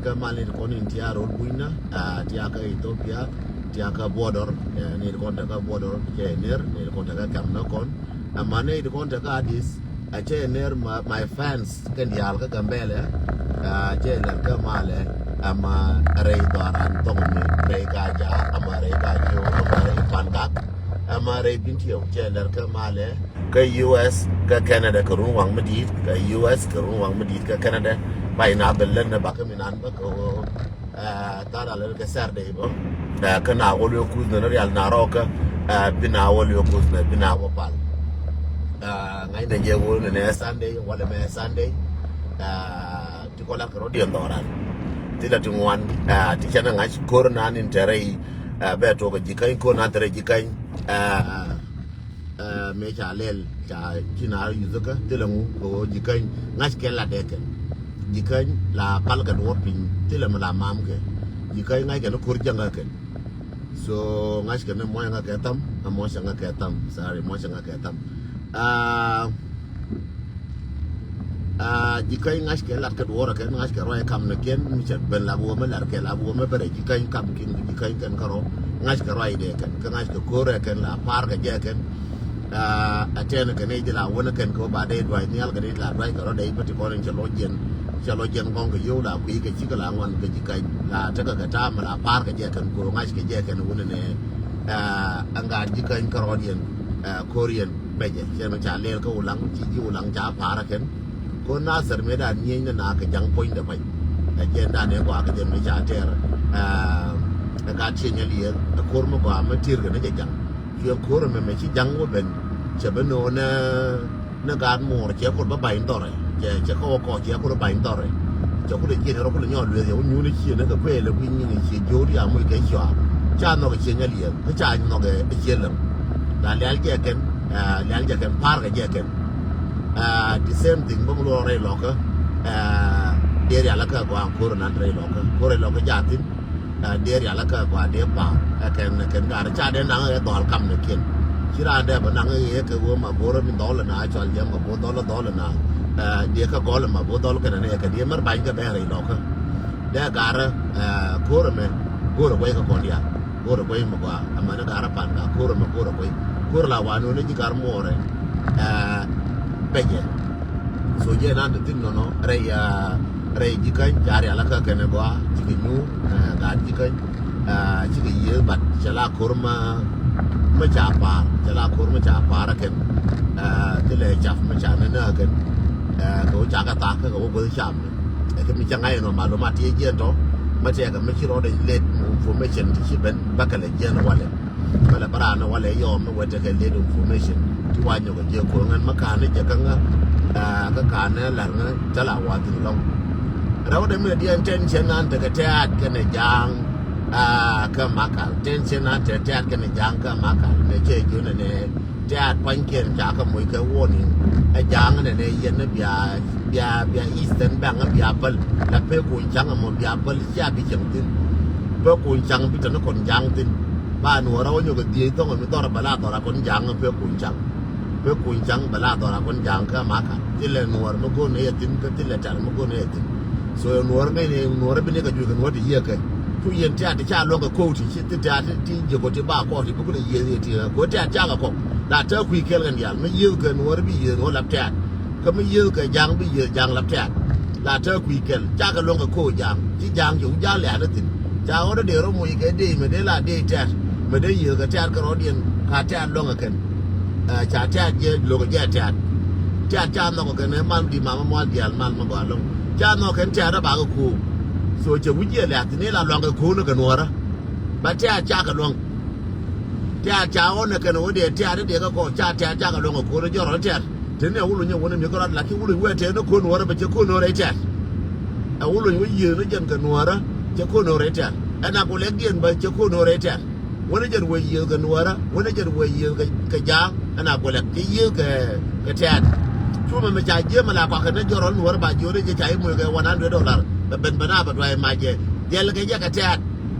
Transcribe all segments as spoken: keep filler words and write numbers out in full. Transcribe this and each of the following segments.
Kä mal ni ti kɔn in tia rol bunyna, ah, tia kä Ethiopia, tia kä border, eh, ni ti kɔn tia kä border, cɛ ner, ni ti kɔn tia kä kam na kɔn. Ama ni ti kɔn tia kä Addis, a cɛ ner ma, my fans, kɛn dial kä Gambɛlɛ, ah, cɛ ner kä malɛ, ama rɛy dhɔran thɔŋ ni, rɛy ka ja, ama rɛy ka jiw, ama rɛy pankak, ama rɛy bintiw, cɛ ner kä malɛ. Kä U S, kä Canada, kä run waŋ mi di̱i̱t, kä U S, kä run waŋ mi di̱i̱t, kä Canada. Ba ina bɛ län na ba kä mi nan ba kä, eh, thara län kä Saturday bä. Eh, kä na wä lwe kuth na rial na rɔ kä, eh, bi na wä lwe kuth na, bi na wä pal. Eh, ŋa̱c na jɛ wä ni nɛ Sunday, wala mɛ Sunday. Eh, ti kɔ la kä rɔ diɛn dhɔran. Ti la ti ŋuan, eh, ti cɛ na ŋa̱c kor na ni tɛrɛ i, eh, bɛ tokɛ ji̱ käny kor na tɛrɛ ji̱ käny. Eh, Eh, mëë ca lɛl, ca ci na yuth kä thilɛ ŋu kɛ ɣöö ji̱ käny ŋa̱ckɛ lat ɛ kɛn. Ji̱ käny la pal kɛ duɔ̱ɔ̱r piny thilɛ mi la mam kɛ. Ji̱ käny ŋa̱ckɛ ni ko̱r jäŋä kɛn. So ŋa̱ckɛ ni muɔ̱cä ŋa̱ckɛ tham, a muɔ̱cä ŋa̱ckɛ tham. Sorry, muɔ̱cä ŋa̱ckɛ tham. Ah, Ah, ji̱ käny ŋa̱ckɛ lat kä duɔ̱ɔ̱r ɛ kɛn, ŋa̱ckɛ ruac kam ni kiɛn mi cɛ ben la bi wä mi lat kɛ la bi wä mi bɛrɛ ji̱ käny kam kin ji̱ käny kɛn kärɔ. Ŋa̱ckɛ ruac dee kɛn, kä ŋa̱ckɛ ko̱r ɛ kɛn la pa̱a̱r kɛ jɛ kɛn. Ah, a tɛn kɛ ni ji̱ la wän ɛ kɛn kɛ wä ba dee duac nhial kɛ ni la duac kɛ rɔ dee bä ti kɔn in cɛ lɔ jiɛn, cɛ lɔ jiɛn gɔŋ kɛ yio̱w la kui̱ kɛ cikɛ la ŋuan kɛ ji̱ käny. La tekɛ kɛ ta̱a̱m la pa̱a̱r kɛ jɛ kɛn ko̱r ŋa̱ckɛ jɛ kɛn wun ɛ nɛ. Ah, ɛn gaat ji̱ käny kärɔ diɛn, ah, ko̱r yɛn. Bɛcɛ cɛ mi ca lɛl kä Ulaŋ, ci ji̱ Ulaŋ ca pa̱a̱r ɛ kɛn. Ko̱r Nathir mëë dan nyieny ni na kɛ ja̱ŋ puɔ̱nydɛ pay. Ɛ jɛn dan ɛ gɔaa kɛ jɛ mi ca tɛɛr. Ɛ ka tieny ɛ liɛl ɛ ko̱r mi gɔaa mi tier kɛ ni jɛ ja̱ŋ. Cuɛ ko̱r ɛmɛ mɛ ci ja̱ŋ wä ben cɛ bi no̱o̱n ni gaat muɔɔr cɛ kul bä ba̱ny dhɔrɛ. Cɛ, cɛ kɔ kɔ cɛ kul ba̱ny dhɔrɛ. Cɛ kul jiɛn rɔ kul nyɔɔl lueth yɛ wä nyuun ciɛ ni kɛ kuëë lɛ kui̱ nyin ciɛ jo̱o̱r ya muc kɛ cɔa. Ca nhɔk ciɛ nyɛ liɛth kä ca nhɔk ciɛ läŋ. La lial jɛ kɛn, eh, lial jɛ kɛn pa̱a̱r kɛ jɛ kɛn. Eh, the same thing bä mi luɔr rɛy lɔkä. Eh, dee rial kä gɔaa ko̱r nan rɛy lɔkä ko̱r rɛy lɔkä jathin. Eh, dee rial kä gɔaa dee pa̱a̱r. Eh, kɛn, kɛn gaari ca dee naŋ ɛ dhɔl kam ni kiɛn. Ci raan dee bä naŋ ɛ kɛ wee ma go̱r mi dhɔl na cɔl jɛ ma go̱r dhɔl dhɔl na. Eh, dee kä gɔl ma go̱r dhɔl kɛn ni kɛ dee mɛr ba̱ny kɛ bɛn rɛy lɔkä. Dee gaari, eh, ko̱r ɛmɛ go̱r ɛ guɛy kä kɔn diaal. Go̱r ɛ guɛy mi gɔaa ɛmɛ ni gaari pan ka ko̱r ɛmɛ go̱r ɛ guɛy. Ko̱r la wan wä ni ji̱ gaari muɔɔrɛ. Eh, bɛcɛ. So jɛ nan ti thin nɔnɔ rɛy, ah, rɛy ji̱ käny ca rial kä kɛn ɛ gɔaa cikɛ nyuur, eh, gaat ji̱ käny, ah, cikɛ yiëë bat cɛ la ko̱r ma, ma ca pa̱a̱r, cɛ la ko̱r ma ca pa̱a̱r ɛ kɛn, ah, thilɛ cap ma ca nä nä kɛn, ah, kɛ wä ca kɛ thak kä kɛ wä guäth cam. Ɛ kɛ mi cä ŋa̱c ɛn ɔ malumat ti jiɛn tɔ ma tɛkɛ mi ci rɔɔdɛ late information ti ci ben bä kɛ lɛ jiɛn walɛ. Bä lɛ bä raan walɛ yɔɔm mi wä tekɛ late information ti wa nyɔk ɛ jiɛ ko̱r ŋän ma ka̱n ni jɛ kä ŋä. Kä ka̱n ni la̱r ŋä cä la wa thi̱n lɔ̱ŋ. Rɛwdɛ mi diɛn tension nan tekɛ tɛ̈t kɛnɛ ja̱a̱ŋ. Kä makal tension nan tekɛ tɛ̈t kɛnɛ ja̱a̱ŋ kä makal mɛ cɛ jiön ɛnɛ. Tɛ̈t pua̱nykiɛn ca kä moc kɛ warning. Ɛ ja̱a̱ŋ nɛnɛ yɛn ni bia, bia, bia Eastern Bank bia päl. La pek kuny ca̱ŋ ɛmɔ bia päl cia bi cieŋ thi̱n. Pek kuny ca̱ŋ bi te ni kɔn ja̱a̱ŋ thi̱n. Ba nuɔɔrä wä nyɔk kɛ dhiec thɔŋ ɛmi dhɔr bɛ la dhɔr a kɔn ja̱a̱ŋ pek kuny ca̱ŋ. Pek kuny ca̱ŋ bɛ la dhɔr a kɔn ja̱a̱ŋ kä maka. Thilɛ nuɔɔr mi go̱o̱r ni yɛ thi̱n kä thilɛ tɛ̈r mi go̱o̱r ni yɛ thi̱n. So nuɔɔr ŋäcni nuɔɔr bi ni kɛ juɔc kɛ nuɔɔr ti yiëë kɛ. Cu yɛn tɛ̈t ti ca luɔ̱ŋ kɛ ko̱o̱k ti ci ti tɛ̈t ti jiök kɔ ti ba kɔɔk ti bi kulɛ yiëëth yɛ ti kɛ ko̱o̱k tɛ̈t cakɛ kɔk. La tääk kui̱ kɛl kɛn diaal mi yiëëth kɛ nuɔɔr bi yiëëth nuɔɔr lap tɛ̈t. Kä mi yiëëth kɛ ja̱a̱ŋ bi yiëëth ja̱a̱ŋ lap tɛ̈t. La tääk kui̱ kɛl cakɛ luɔ̱ŋ kɛ ko̱o̱k ja̱a̱ŋ ci ja̱a̱ŋ ci wä ja̱a̱ŋ lɛ̈ɛ̈t ni thi̱n. Ca ɣɔt dee rɔ moc kɛ dee mɛ dee la dee tɛ̈t mɛ dee yiëëth kɛ tɛ̈t kɛ rɔɔdiɛn ka tɛ̈t luɔ̱ŋ kɛ kɛn. Ɛ, ca tɛ̈t jɛ lo̱kɛ jɛ tɛ̈t. Tɛ̈t ca nhɔk kɛn ɛ mal di mama mual diaal mal mi gɔaa lo̱ŋ. Ca nhɔk kɛn tɛ̈t ɛ bakɛ ko̱o̱k. So cɛ wi̱c yɛ lɛ̈k thi̱n ila luaŋkɛ ko̱o̱k ni kɛ nuɔ̱ɔ̱rä. Bɛ tɛ̈t cakɛ luaŋ. Tɛ̈t ca ɣɔn ɛ kɛn ɣöö dee tɛ̈t ɛ dee kɛ kɔn ca tɛ̈t cakɛ luaŋ kɛ ko̱o̱k ni jɔrɔ tɛ̈t. Teni ɛ wuluny ɛ wun ɛ mi kɛ rɔt laki wuluny wee tɛ̈t ni ko̱o̱k nuɔ̱ɔ̱rä bɛ cɛ ko̱o̱k nuɔ̱ɔ̱rä tɛ̈t. Ɛ wuluny wä yiëë ni jɛn kɛ nuɔ̱ɔ̱rä cɛ ko̱o̱k nuɔ̱ɔ̱rä tɛ̈t. Ɛn a ku lɛk diɛn bä cɛ ko̱o̱k nuɔ̱ɔ̱rä tɛ̈t. Wänä jɛn wee yiëëth kɛ nuɔ̱ɔ̱rä, wänä jɛn wee yiëëth kɛ, kɛ ja̱a̱ŋ, ɛn a guɛlɛk, cɛ yiëëth kɛ, kɛ tɛ̈t. Cumɛ mi ca jiämɛ la kɔakɛ ni jɔrɔl nuɔ̱ɔ̱rä ba jiöt jɛ ca i̱ muc kɛ one hundred dollar. Bɛ ben ben a bɛ duay mac jɛ. Diɛl kɛ jɛ kɛ tɛ̈t.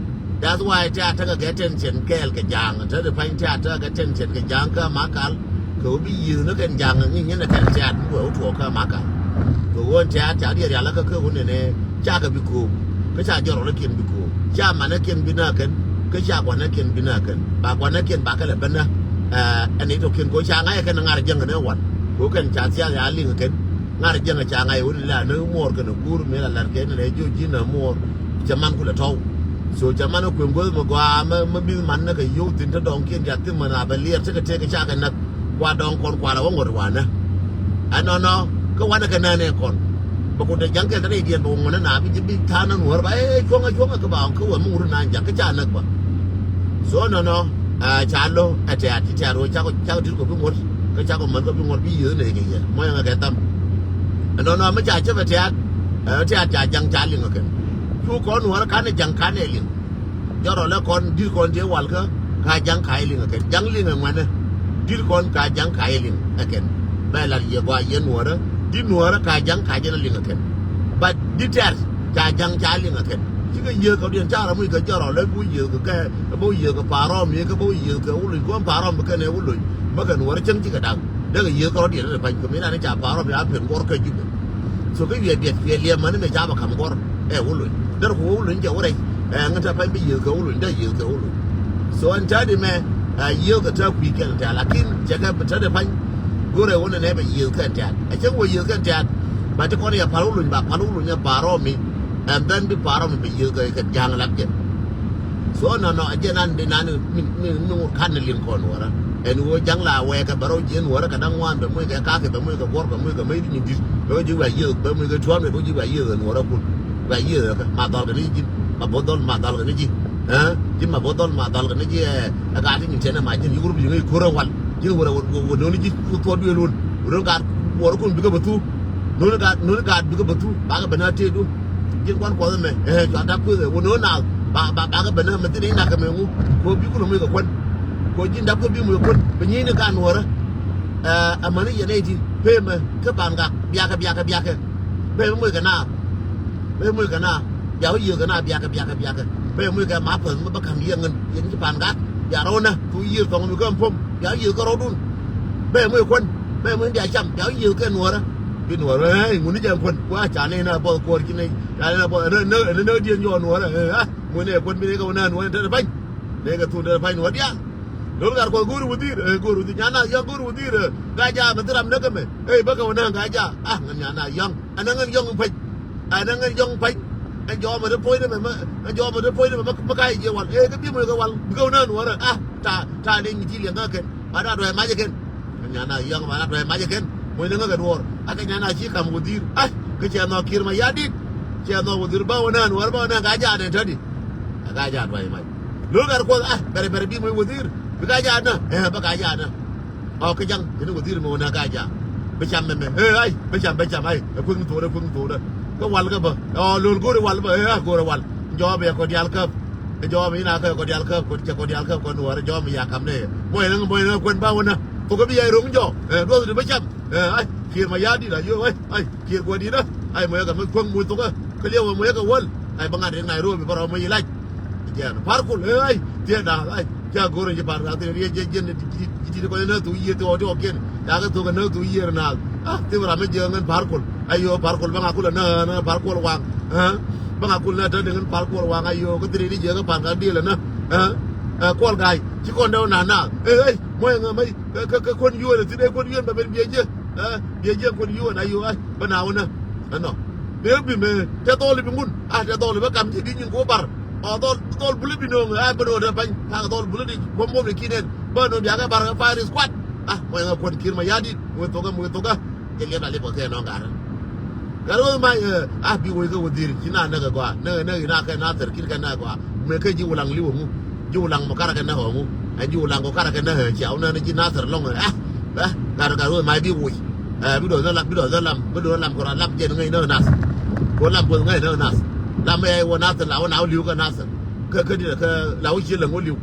That's why tɛ̈t tekɛ kɛ tension kɛɛl kɛ ja̱a̱ŋ. Te di pa̱ny tɛ̈t tekɛ kɛ tension kɛ ja̱a̱ŋ kä makal. Kɛ wä bi yiëëth ni kɛn ja̱a̱ŋ ŋi̱ny ni kɛn tɛ̈t mi wee wä tuɔɔk kä makal. Kɛ wä tɛ̈t ca diɛ rial kä kɛ wä nɛnɛ cakɛ bi ko̱o̱k. Kä ca jɔrɔlkiɛn bi ko̱o̱r, ca mankiɛn bi nääk kɛn, kä ca gua̱nkiɛn bi nääk kɛn. Ba gua̱nkiɛn ba kɛ lɛ ben nä. Ɛn i̱ tɔ̱kiɛn ko̱ ca ŋa̱c kɛn ŋa̱r jiäŋ ni wan. Ko̱ kɛn ca thiath ya liŋ kɛn. Ŋa̱r jiäŋ ca ŋa̱c wä ni la ni muɔɔr kɛn guur mi la la̱r kɛn ni lɛ jiö ji̱n muɔɔr. Cɛ man kulɛ tɔ̱w. So cɛ man kueŋ guäth mi gɔaa mi, mi bi man ni kɛ yio̱w thi̱n te dɔŋkiɛn diath thi̱n mi na bɛ liɛr tekɛ tëëk ca kɛ näk. Kua dɔŋ kɔn kua la wä ŋuɔ̱t wanɛ. Ɛnɔnɔ kä wanɛ kɛ nɛnɛ kɔn. Bɛ ku te ja̱ŋ kɛl te rɛydiɛn bɛ wä ŋuɔ̱nɛ na bi ji̱ bi ta̱a̱n ɛn wär ba ɛ cuɔ̱ŋɛ cuɔ̱ŋɛ kä ba kä wä mi ŋuɔ̱t na ja̱ŋ kä ca näk ba. So ɛnɔnɔ ca lo̱ ɛ tɛ̈t ci tɛ̈t wä cakɔ cakɔ ti̱t kɔ bi ŋuɔ̱t kä cakɔ män kɔ bi ŋuɔ̱t bi yiëth nɛ kɛ yɛ mɔyɛ ŋɛ kɛ tham. Ɛnɔnɔ mi ca cä bɛ tɛ̈t ɛ tɛ̈t ca ja̱ŋ ca liŋ ɛ kɛn. Cu kɔn wär kanɛ ja̱ŋ kanɛ liŋ. Jɔrɔ lɛ kɔn di̱t kɔn tëë walkä ka ja̱ŋ ka jɛ liŋ ɛ kɛn. Ja̱ŋ liŋ ɛ ŋuɛnɛ. Di̱t kɔn ka ja̱ŋ ka jɛ liŋ ɛ kɛn. Bɛ lat yɛ gɔaa yɛ nuɔ̱ɔ̱rä. Di̱t nuɔ̱ɔ̱rä ka ja̱ŋ ka jɛ liŋ ɛ kɛn. But di̱t tɛ̈r ca ja̱ŋ ca liŋ ɛ kɛn. Cikɛ yiëëk kɛ diɛn ca rɔ muc kɛ jɔrɔ lɛ bi wä yiëëk kɛ kɛ bä wä yiëëk kɛ pa̱a̱r rɔm mi kɛ bä wä yiëëk kɛ wä loc kɔn pa̱a̱r rɔm bi kɛn ɛ wä loc. Bä kɛ nuɔ̱ɔ̱rä cäŋ cikɛ da̱ŋ. Dee kɛ yiëëk kɛ rɔ diɛn rɛ pa̱ny kɛ mi rani ca pa̱a̱r rɔm ya pen guɔr kɛ Jubɛ. So kä wiɛ biɛt wiɛ liɛm mani mɛ ca bɛ kam gɔr ɛ wä lony. Dɛr ku wä lony jɛ wä rɛy. Ɛ ŋä tɛ pany bi yiëth kɛ wä lony dɛ yiëth kɛ wä lony. So ɛn täädi mɛ ɛ yiëth kɛ tää kui̱ kɛn tɛ̈t lakin cɛ kɛ bi täädi pany. Go̱rɛ wä nɛ nɛ bɛ yiëth kɛn tɛ̈t ɛ cɛ wä yiëth kɛn tɛ̈t. Ba ti kɔn yɛ pal wä lony ba pal wä lony ɛ ba rɔmi. And then bi ba rɔmi bɛ yiëth kɛ kɛ ja̱a̱ŋ lap jɛ. So nɔnɔ a jɛ nan di nan mi mi mi ŋut kan ni liŋ kɔn wärä. Ɛn ɣöö ja̱ŋ la wɛɛkɛ bɛ rɔw jiɛn wärä kɛ da̱ŋ ŋuan bɛ muc kɛ kakɛ bɛ muc kɛ guɔ̱r kɛ muc kɛ mec di nyin di̱t bɛ wä ji̱ wɛ̈ yiëth bɛ muc kɛ tua̱a̱m bɛ wä ji̱ wɛ̈ yiëth ɛn wärä kun. Wɛ̈ yiëth ɛkä ma dhɔl kɛ ni ji̱ ma bo̱th dhɔl ma dhɔl kɛ ni ji̱. Ɛ ji̱ ma bo̱th dhɔl ma dhɔl kɛ ni ji̱ ɛ ɛ gat ti nyin tiɛn ɛ ma ji̱n yi wur bi ji̱ ŋäc ko̱r ɛ wal ji̱n wur ɛ wur no̱ni ji̱ thuɔ̱k duëël wun wur no̱ni gat wuɔrä kun bikɛ bɛ thu. No̱ni gat no̱ni gat bikɛ bɛ thu bakɛ bɛ na tëëdu. Ji̱n kuan kuɔth ɛmɛ ɛ cua dak kueth ɛ wä no̱o̱n naath ba ba bakɛ ben ɛ mɛ thin i̱ nak ɛmɛ ŋu. Ko bi kulɛ muc kɛ kuän ko ji̱n dak kueth bi muc kɛ kuän bɛ nyi̱i̱ni kan wärä. Ɛ amäni yɛn ɛ ti pemɛ kä pan gak biakɛ biakɛ biakɛ. Pemɛ muc kɛ naath. Pemɛ muc kɛ naath bia wä yiëëk kɛ naath biakɛ biakɛ biakɛ. Pemɛ muc kɛ ma päth mi bä ka̱m yɛn ŋän yɛn ci pan gak bia rɔw nä thu yiëëk thɔŋ mi kä pom bia wä yiëëk kä rɔwdun. Pemɛ muc kuän pemɛ muc bia cam bia wä yiëëk kɛ nuɔrä. Bi nuɔr ɛ ŋuni jɛ kuän kua ca ni na bɔth kuɔr ci ni ca ni na bɔth ni ni ni diɛn jɔ nuɔr ɛ ŋuni ɛ kuän bi ni kɛ wä na nuɔr ni te pany. Ni kɛ thun te pany nuɔr diaal. Lol gar kɔ go̱r wä dhir ɛ go̱r wä dhir nyana yɔŋ go̱r wä dhir ɛ. Ga ja mɛ thi ram ni kɛ mɛ ɛ bä kɛ wä na ga ja a ŋän nyana yɔŋ ɛn ŋän yɔŋ pany. Ɛn ŋän yɔŋ pany. Ɛn jɔmɛ te poy ni mɛ mɛ ɛn jɔmɛ te poy ni mɛ mɛ kay jɛ wal ɛ kɛ bi mɛ kɛ wal bi kɛ wä na nuɔr ɛ a ta ta ni nyi ti liɛŋ ŋä kɛn. Ba da dɔɛ mac ɛ kɛn. Nyana yɔŋ ba na dɔɛ mac ɛ kɛn. Muc ni ŋä kɛ duɔɔr. Akɛ nyana ci kam wä dhir. Ai, kä cɛ nhɔk Kiir Mayardit. Cɛ nhɔk wä dhir ba wä nään wär ba wä nään ka jaa dee tädi. Ɛ ka jaa dɔɛ mac. Lo̱l gat kuɔth, ai, bɛrɛ bɛrɛ bi muc wä dhir. Bi ka jaa nä. Ɛ, bä ka jaa nä. Ɔ, kä jaŋ, kɛn wä dhir mi wä nään ka jaa. Bi cam mɛmɛ. Ɛ, ai, bi cam, bi cam, ai. Ɛ kueŋ tho̱o̱dä, kueŋ tho̱o̱dä. Kä wal kä bä. Ɔ, lo̱l go̱o̱ri wal bä. Ɛ, ai, go̱o̱ri wal. Jɔɔb ɛ kɔ diaal käp. Ɛ jɔɔm in a kɛ kɔ dial käp kɔ cɛ kɔ dial käp kɔ nuɔrɛ jɔɔm in ya kam nɛ. Mɔy nɛ mɔy nɛ kuɛn ba wä nä. Thok bi ya roŋ jɔ. Ɛ duɔth di bä cam. Ɛ ai Kiir Mayardit a yo ai ai Kiir kuɛ di nä. Ai mɔy kɛ mi kuäŋ mɔy thok ɛ. Kä liɛ wä mɔy kɛ wäl. Ai bä ŋa̱t in Nairobi bä rɔ mɔy ilac. Jɛn Par Kuol ɛ ai. Tiɛ da̱a̱ ai. Ca go̱r in ci Par Kuol a thiɛ riɛ jɛ jɛn di di di kɔn in nä thok yiëë thok ti ɔ kiɛn. Ya kɛ thok in nä thok yiëë naath. A thim ram mi jiɛ ŋän Par Kuol. Ai yo Par Kuol bä ŋa̱ kul a nä nä Par Kuol waŋ. Ɛ bä ŋa̱ kul nä tä diŋ in Par Kuol waŋ a yo kä thiri ni jiɛ kä Par Kuol diɛl ɛ nä. Ɛ Kuol Ga̱a̱c ci kɔn dee wä na na. Ɛ ɛ mɔyɛ ŋä mɛy kä kä kuän yuɔ̱ɔ̱n ɛ thin ɛ kuän yuɔ̱ɔ̱n bɛ ben biɛ jiɛ. Ɛ biɛ jiɛ kuän yuɔ̱ɔ̱n a yo ɛ bä na wä nä. Ɛnɔ mëë bi mëë tɛ dhɔl i̱ bi ŋun a tɛ dhɔl i̱ bä kam ci di nyin ko bar. Ɔ dhɔl dhɔl buli bi no̱o̱ŋ a bä no̱o̱ŋ tɛ pany. Ka dhɔl buli di buɔm buɔm ni ki̱n ɛn bä no̱o̱ŋ biakä bar kä fire squad. A mɔyɛ ŋä kuän Kiir Mayardit muɛ thokä muɛ thokä. Jɛ liɛp la liɛp kɛ kɛ nɔŋ garä. Garä wä ma a bi wä kɛ wä dhir ci na näk kɛ gɔaa näk näk ina kɛ Nathir kir kɛ näk gɔaa. Mɛ kɛ ji̱ wulaŋ li̱w ŋu ji̱ wulaŋ mɔ karä kɛ näk ŋu. Ɛ ji̱ wulaŋ kɔ karä kɛ näk cia wä näk ji̱ Nathir lɔŋ ɛ. Ɛ garä garä wä ma bi wä. Ɛ bi dɔ̱ lam bi dɔ̱ lam bi dɔ̱ lam kɔ ram lam jɛ ŋäc näk Nath. Kɔ lam kɔ ŋäc näk Nath. Lam ɛ wä Nathir la wä na wä li̱w kɛ Nathir. Kɛ kɛ di kɛ la wä ci läŋ wä li̱w.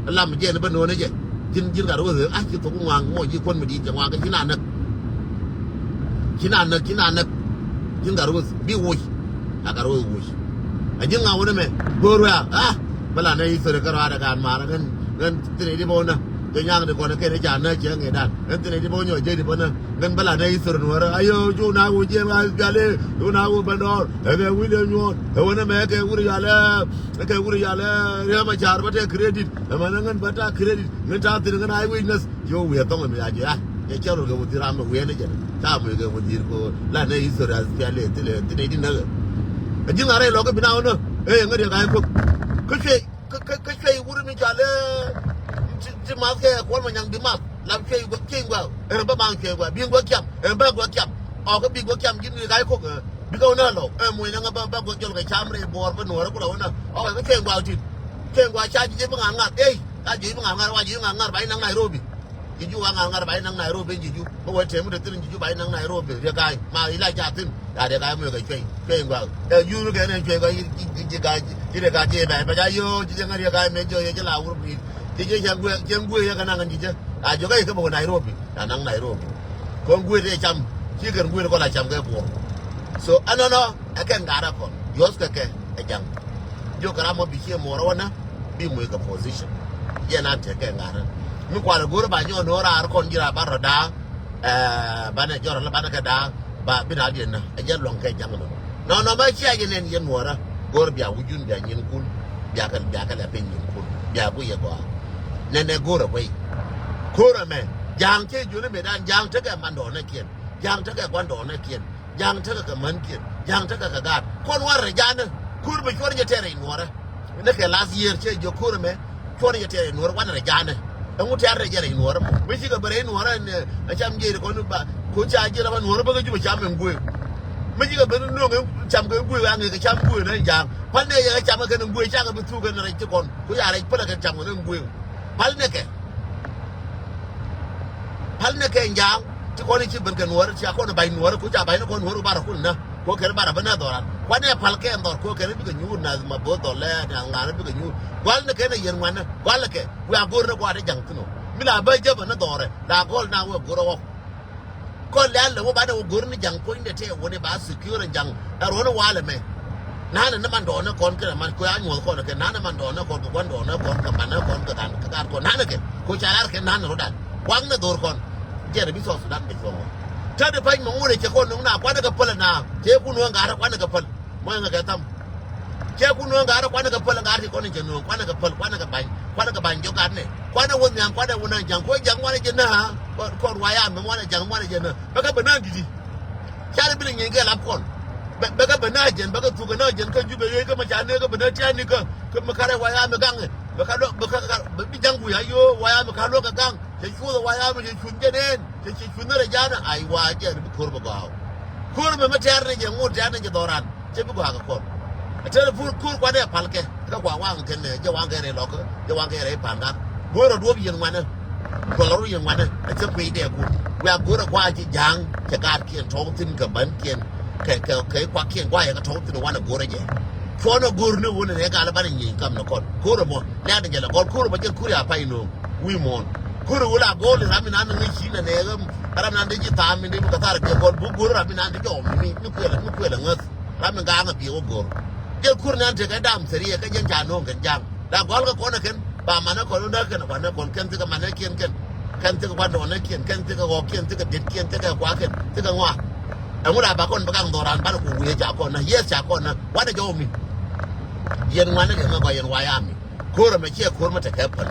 Lam jɛn bä no̱o̱nɛ jɛ. Ji̱n ji̱n gat ro̱o̱th a ci thok ŋuaŋ ŋuɔ ji̱ kuɔn mi di̱i̱t cɛ ŋuaŋ kɛ ci na näk. Ci na näk ci na näk. Ji̱n gat ro̱o̱th bi woc. A gat ro̱o̱th woc. A ji̱n ŋa̱ wä nɛ mɛ go̱o̱r wɛ a a bä la nɛ history kä rɔaadɛ gaat maarä ŋän ŋän thilɛ di bä wä nä. Kɛ nyaŋ di kɔn kɛn i̱ ca nä cɛ ŋi̱dan. Ɛn thin iti bä nyɔ jɛ di bä nä. Ŋän bä la nä history nuɔrä. Ayo cu na ku jiɛn ŋa piali. Cu na ku bä nɔɔr. Ɛ kɛ William Nyuɔn. Ɛ wänä mɛ kɛ wuri yalɛ. Ɛ kɛ wuri yalɛ. Riɛm a car bä tɛ credit. Ɛ mänä ŋän bä ta credit. Ŋän ta thin ŋän a witness. Yo wiɛ thɔŋ mi a jɛ a. Jɛ cɛ rol kɛ wä dhi ram mi wiɛ ni jɛ. Ta mi kɛ wä dhi ko la nä history as piali. Thin iti nä. Ɛ ji̱ ŋa rɛ lɔ kɛ bi na wä nä. Ɛ ŋä riɛ ka ɛ kok. Kä cuɛ. Kä, kä, kä cuɛy wur mi cɔal i̱ ti, ti math kɛ Kuɔl Manyaŋ bi math. Lam cuɛy guɔ, cuɛy guɔ. Ɛn bä maŋ cuɛy guɔ. Bi guɔ kiam. Ɛn bä guɔ kiam. Ɔ kä bi guɔ kiam ji̱n ri ka̱c kok. Bi kä wä nä lɔ. Ɛ muɔ̱ny nä ŋä bä, bä guɔ jɔl kɛ cam rɛy buɔɔr bä nuɔ̱ɔ̱rä kulɛ wä nä. Ɔ kɛ kä cuɛy guɔ tit. Cuɛy guɔ ca ji̱ ji̱ bi ŋa̱r ŋa̱r. Ey, ca ji̱ bi ŋa̱r ŋa̱r, wa ji̱ bi ŋa̱r ŋa̱r ba ji̱ naŋ Nairobi. Ji̱ ju wa ŋa̱r ŋa̱r ba ji̱ naŋ Nairobi ji̱ ju. Bä wä tɛm tä thi̱n ji̱ ju ba ji̱ naŋ Nairobi. Riɛk ay ma ila ca thi̱n. Ya riɛk ay muɛ kɛ cuɛy. Cuɛy gua̱a̱k. Ɛ yuur kɛ nɛn cuɛy gua̱a̱k ji̱, ji̱, ji̱, ji̱, ji̱ riɛk ay cuɛy. Bɛ ca yo ji̱ jɛ ŋa̱r riɛk ay mɛ jɔ yɛ ji̱ la wur bi̱i̱t. Ji̱ jɛ cɛ guɛ, cɛ guɛ yɛ kɛ naŋ ji̱ jɛ. A jɔ kɛ yɛ kɛ bä wä Nairobi. Ya naŋ Nairobi. Kɔn guɛ tɛ cam. Ci kɛn guɛ kɔn la cam kɛ buɔr. So ɛnɔnɔ. Ɛ kɛn gaat ɛ kɔn. Yuɔth kɛ kɛ ɛ ja̱ŋ. Jiök kɛ ram mɔ bi cië muɔɔr ɛ wä nä bi muc kɛ position. Yɛn an tɛ kɛn gaat ɛ. Mi kualɛ go̱o̱r ba nyɔk no̱o̱ŋ raar kɔn ji̱ raar ba rɔ da̱a̱. Ɛ banɛ jɔr lä banɛ kɛ da̱a̱. Ba bi na diɛn nä ɛ jɛ luɔ̱ŋ kɛ ja̱ŋ nä. Nɔnɔ mɛ cia jɛ nɛn yɛn muɔɔrä. Go̱o̱r bia wi̱cun bia nyinkun. Bia kɛ bia kɛ lɛ piny nyinkun. Bia guic yɛ gɔaa. Nɛn ɛ go̱o̱r ɛ guic. Ko̱o̱r ɛmɛ ja̱a̱ŋ cɛ jiöni mëëdan ja̱a̱ŋ tekɛ mandɔɔnɛ kiɛn. Ja̱a̱ŋ tekɛ gua̱ndɔɔnɛ kiɛn. Ja̱a̱ŋ tekɛ kɛ mänkiɛn. Ja̱a̱ŋ tekɛ kɛ gaat. Kɔn warɛ rɛ ja̱a̱nä. Ko̱r bɛ cuɔr jɛ tɛɛr rɛy nuɔ̱ɔ̱rä. Ni kɛ last year cɛ jiök ko̱r ɛmɛ. Cuɔr jɛ tɛɛr rɛy nuɔ̱ɔ̱rä wanɛ rɛ ja̱a̱nä. Ɛŋu tɛɛr rɛ jɛ rɛy nuɔ̱ɔ̱rä mɔ. Mëë cikɛ bɛ rɛy nuɔ̱ɔ̱rä ɛn ɛ cam jiɛɛr kɔn ba. Ko̱ ca jiɛɛr ba nuɔ̱ɔ̱rä bä kɛ jupɛ cam ɛn guëëk. Mëë cikɛ bɛ ni no̱o̱ŋ ɛn cam kɛ guëëk aŋ kɛ cam guëëk ni ja̱a̱ŋ. Pal ni ɛ yɛ kɛ cam kɛ ni guëëk cakɛ bi thuk kɛn rɛy ti kɔn. Ko̱ ca rɛy pälɛ kɛ cam kɛ ni guëëk. Pal ni kɛ. Pal ni kɛ ja̱a̱ŋ. Ti kɔn i̱ ci ben kɛ nuɔ̱ɔ̱r, ci a kɔn i̱ ba̱ny nuɔ̱ɔ̱r, ku ca ba̱ny ni kɔn nuɔ̱ɔ̱r ku barɛ kul nä. Ku kɛn barɛ ben nä dhɔran. Kuanɛ pal kɛ dhɔr, ku kɛn bikɛ nyuur nä ma bo̱o̱th dhɔl lɛ, nä ŋa̱n bikɛ nyuur. Gual ni kɛn a yɛn ŋuanä, gual ni kɛ. Wiaa go̱o̱r ni gua̱a̱r i̱ ja̱ŋ thi̱n ɔ. Mi la bä jäpä ni dhɔrɛ, la gɔl na wee go̱o̱r ɔ ɣɔk. Kɔn lɛl lɛ wä banɛ wä go̱o̱r ni ja̱ŋ kuɔ̱ny dee tɛɛ wä ni ba secure ja̱ŋ. Ɛ ruɔ̱n walɛ mɛ. Nanɛ ni man dɔɔnɛ kɔn kɛ man kuɛ a nyuɔ̱th kɔn kɛ nanɛ man dɔɔnɛ kɔn kɛ gua̱n dɔɔnɛ kɔn kɛ manɛ kɔn kɛ kan kɛ kan kɔn nanɛ kɛ. Ko ca lar kɛ nanɛ rodan. Waŋnɛ dhor kɔn. Jɛn bi South Sudan bɛ cuɔŋɔ. Tä di pany mɛ ŋun ɛ cɛ kɔn nuŋ na kuanɛ kɛ päl na. Cɛ kun wä ŋa̱rä kuanɛ kɛ päl. Mɔ ɛŋɛ kɛ tham. Cɛ kun wä ŋa̱rä kuanɛ kɛ päl ŋa̱rä ti kɔn in cɛ nuɔ̱ɔ̱ŋ kuanɛ kɛ päl kuanɛ kɛ bany kuanɛ kɛ bany jɔk gat nɛ. Kuanɛ wä nhiam kuanɛ wä na ja̱ŋ kuɔ ja̱ŋ wanɛ jɛ nä ha. Kɔn wa ya mɛ wanɛ ja̱ŋ wanɛ jɛ nä. Bɛ kɛ bɛ na gidi. Ca lɛ bi lɛ nyieeny kɛ lap kɔn. Bɛ, bɛ kɛ bɛ na jɛn, bɛ kɛ thuk kɛ na jɛn kä Jubɛ yee kä mɛ ca nee kä bɛ na tiani kä, kä mɛ karɛ wa ya mɛ gaŋɛ. Bɛ ka luɔ, bɛ ka, ka, bɛ bi ja̱ŋ guya yo, wa ya mɛ ka luɔ kɛ gaŋ. Cɛ cuoth wa ya mɛ cɛ cuoth jɛ neen, cɛ cɛ cuoth ni rɛ janɛ, ay wa jɛ ni bi ko̱r bɛ gɔaa. Ko̱r mɛ mɛ tɛɛr ni jɛ ŋot tɛɛr ni jɛ dhɔran, cɛ bi gɔaa kɛ kɔn. Ɛ tɛɛr pur ko̱r kuanɛ palkɛ, kä kua waŋ kɛn nɛ, jɛ waŋ kɛn rɛ lɔk, jɛ waŋ kɛn rɛ pan gak. Go̱r rɔ duɔp yɛn ŋuanɛ. Gɔl rɔ yɛn ŋuanɛ, ɛ cɛ kuiy dɛ kun. Wiaa go̱r rɛ kua ci ja̱a̱ŋ, cɛ gaat kiɛn tɔ̱ɔ̱k thin kɛ bän kiɛn, kɛ, kɛ, kɛ kuak kiɛn gua yɛ kɛ tɔ̱ɔ̱k thin wanɛ go̱r rɛ jɛ. Cuɔnɛ go̱r ni wun nɛ gal banɛ nyieny kam ni kɔn. Ko̱r rɛ mɔ, lɛt ni jɛ lɛ gɔl ko̱r rɛ mɔ jɛ kur ya pay no̱o̱ŋ. Wi̱i̱ muɔ̱ɔ̱n. Ko̱r wä la go̱o̱l ram mi nan ŋäc ci nɛ nɛ ɣäm. Ram nan dee ji̱ thaam mi dee mi kɛ thar biɛ gɔl buk go̱r ram mi nan dee jɔɔm mi, mi kuël, mi kuël ŋäth. Ram mi ga̱a̱ŋ a biɛ wä go̱r. Jɛ kur nan tekɛ dam theriɛ kä jɛn ca no̱o̱ŋ kɛn ja̱a̱ŋ. La gɔl kɛ kɔn ɛ kɛn, ba manɛ kɔn wä näk kɛn, wanɛ kɔn kɛn thikɛ manɛ kiɛn kɛn. Kɛn thikɛ gua̱ndɔɔnɛ kiɛn, kɛn thikɛ ɣɔɔk kiɛn, thikɛ det kiɛn, thikɛ kuak kɛn, thikɛ ŋɔak. Ɛŋu la ba kɔn bä kaŋ dhɔran banɛ ku wiee ca kɔn nä, yes ca kɔn nä, wanɛ jɔɔm mi. Yɛn ŋuanɛ kɛ ŋä gɔaa yɛn wayami. Ko̱r ɛmɛ ciɛ ko̱r mi tekɛ päl.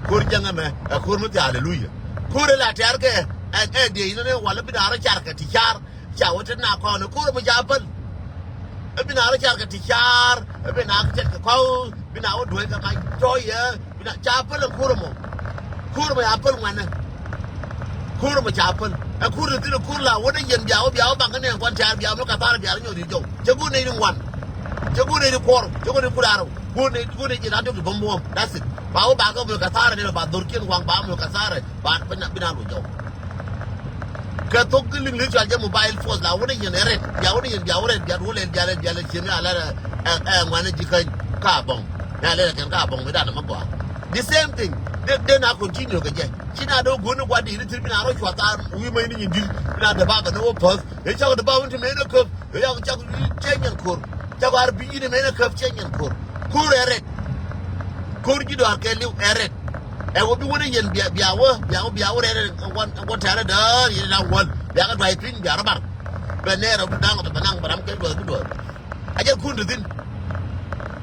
Ko̱r jäŋ ɛmɛ ɛ ko̱r mi thia̱a̱ aleluya. Ko̱r ɛ la tɛ̈r kɛ ɛ, ɛ diey ni ni wal bi naar car kɛ ti car. Ca wä tet na kɔn ɛ ko̱r ɛmɛ ca päl. Ɛ bi naar car kɛ ti car. Ɛ bi naar tet kɛ kɔw. Bi naar wä duec kɛ mac tɔ̱ yɛ. Bi naar ca päl ɛ ko̱r ɛmɔ. Ko̱r ɛmɔ ya päl ŋuanɛ. Ko̱r ɛmɔ ca päl. Ɛ ko̱r ni thin ɛ ko̱r la wä ni yɛn bia wä bia wä baŋ kä nɛn kuan tɛ̈r bia wä mi kathar bia wä nyɔk di jɔw. Cɛ go̱o̱r nɛy ni ŋuan. Cɛ go̱o̱r nɛy ni kuɔr. Cɛ go̱o̱r nɛy ni kul arɛw. Go̱o̱r nɛy, go̱o̱r nɛy ji̱ ran diɔ̱k ti bäm buɔ̱m. That's it. Ba wä ba kä mul kathara ni ba dhor kiɛn waŋ ba mul kathara ba bi na, bi na lo jɔw. Kɛ thok ki liŋ li cual jɛ mobile force la wä ni yɛn ɛ rɛt. Bia wä ni yɛn bia wä rɛt bia wä lɛl bia lɛl bia lɛl ciɛn ni a lɛl ɛ, ɛ, ɛ, ŋuan ni ji̱ käny ka bɔŋ. Ni a lɛl kɛn ka bɔŋ mi dan mɛ gɔaa. The same thing. De, de na continue kɛ jɛ. Ci na dee wä go̱o̱r ni gua̱di̱ ni thil bi na rɔ cuath a wi̱i̱ mäc ni nyin di̱t. Bi na dee ba bɛ ni wä päth. Ëë cak dee ba wä ni ti mëë ni käp. Ëë cak cak cɛ nyɛn ko̱r. Cak ar bi ni mëë ni käp cɛ nyɛn ko̱r. Ko̱r ɛ rɛt. Ko̱r ji̱ dɔaar kɛ li̱w ɛ rɛt. Ɛ wä bi wä ni yɛn bia, bia wä, bia wä, bia wä rɛl ɛ wä, wä tɛrɛ däär yɛn da̱ŋ wäl. Bia kɛ duay piny, bia rɔ bar. Bɛ nɛɛr ɛ bi da̱ŋ, bɛ naŋ, bɛ ram kɛ duɔth bi duɔth. A jɛ kun ti thin.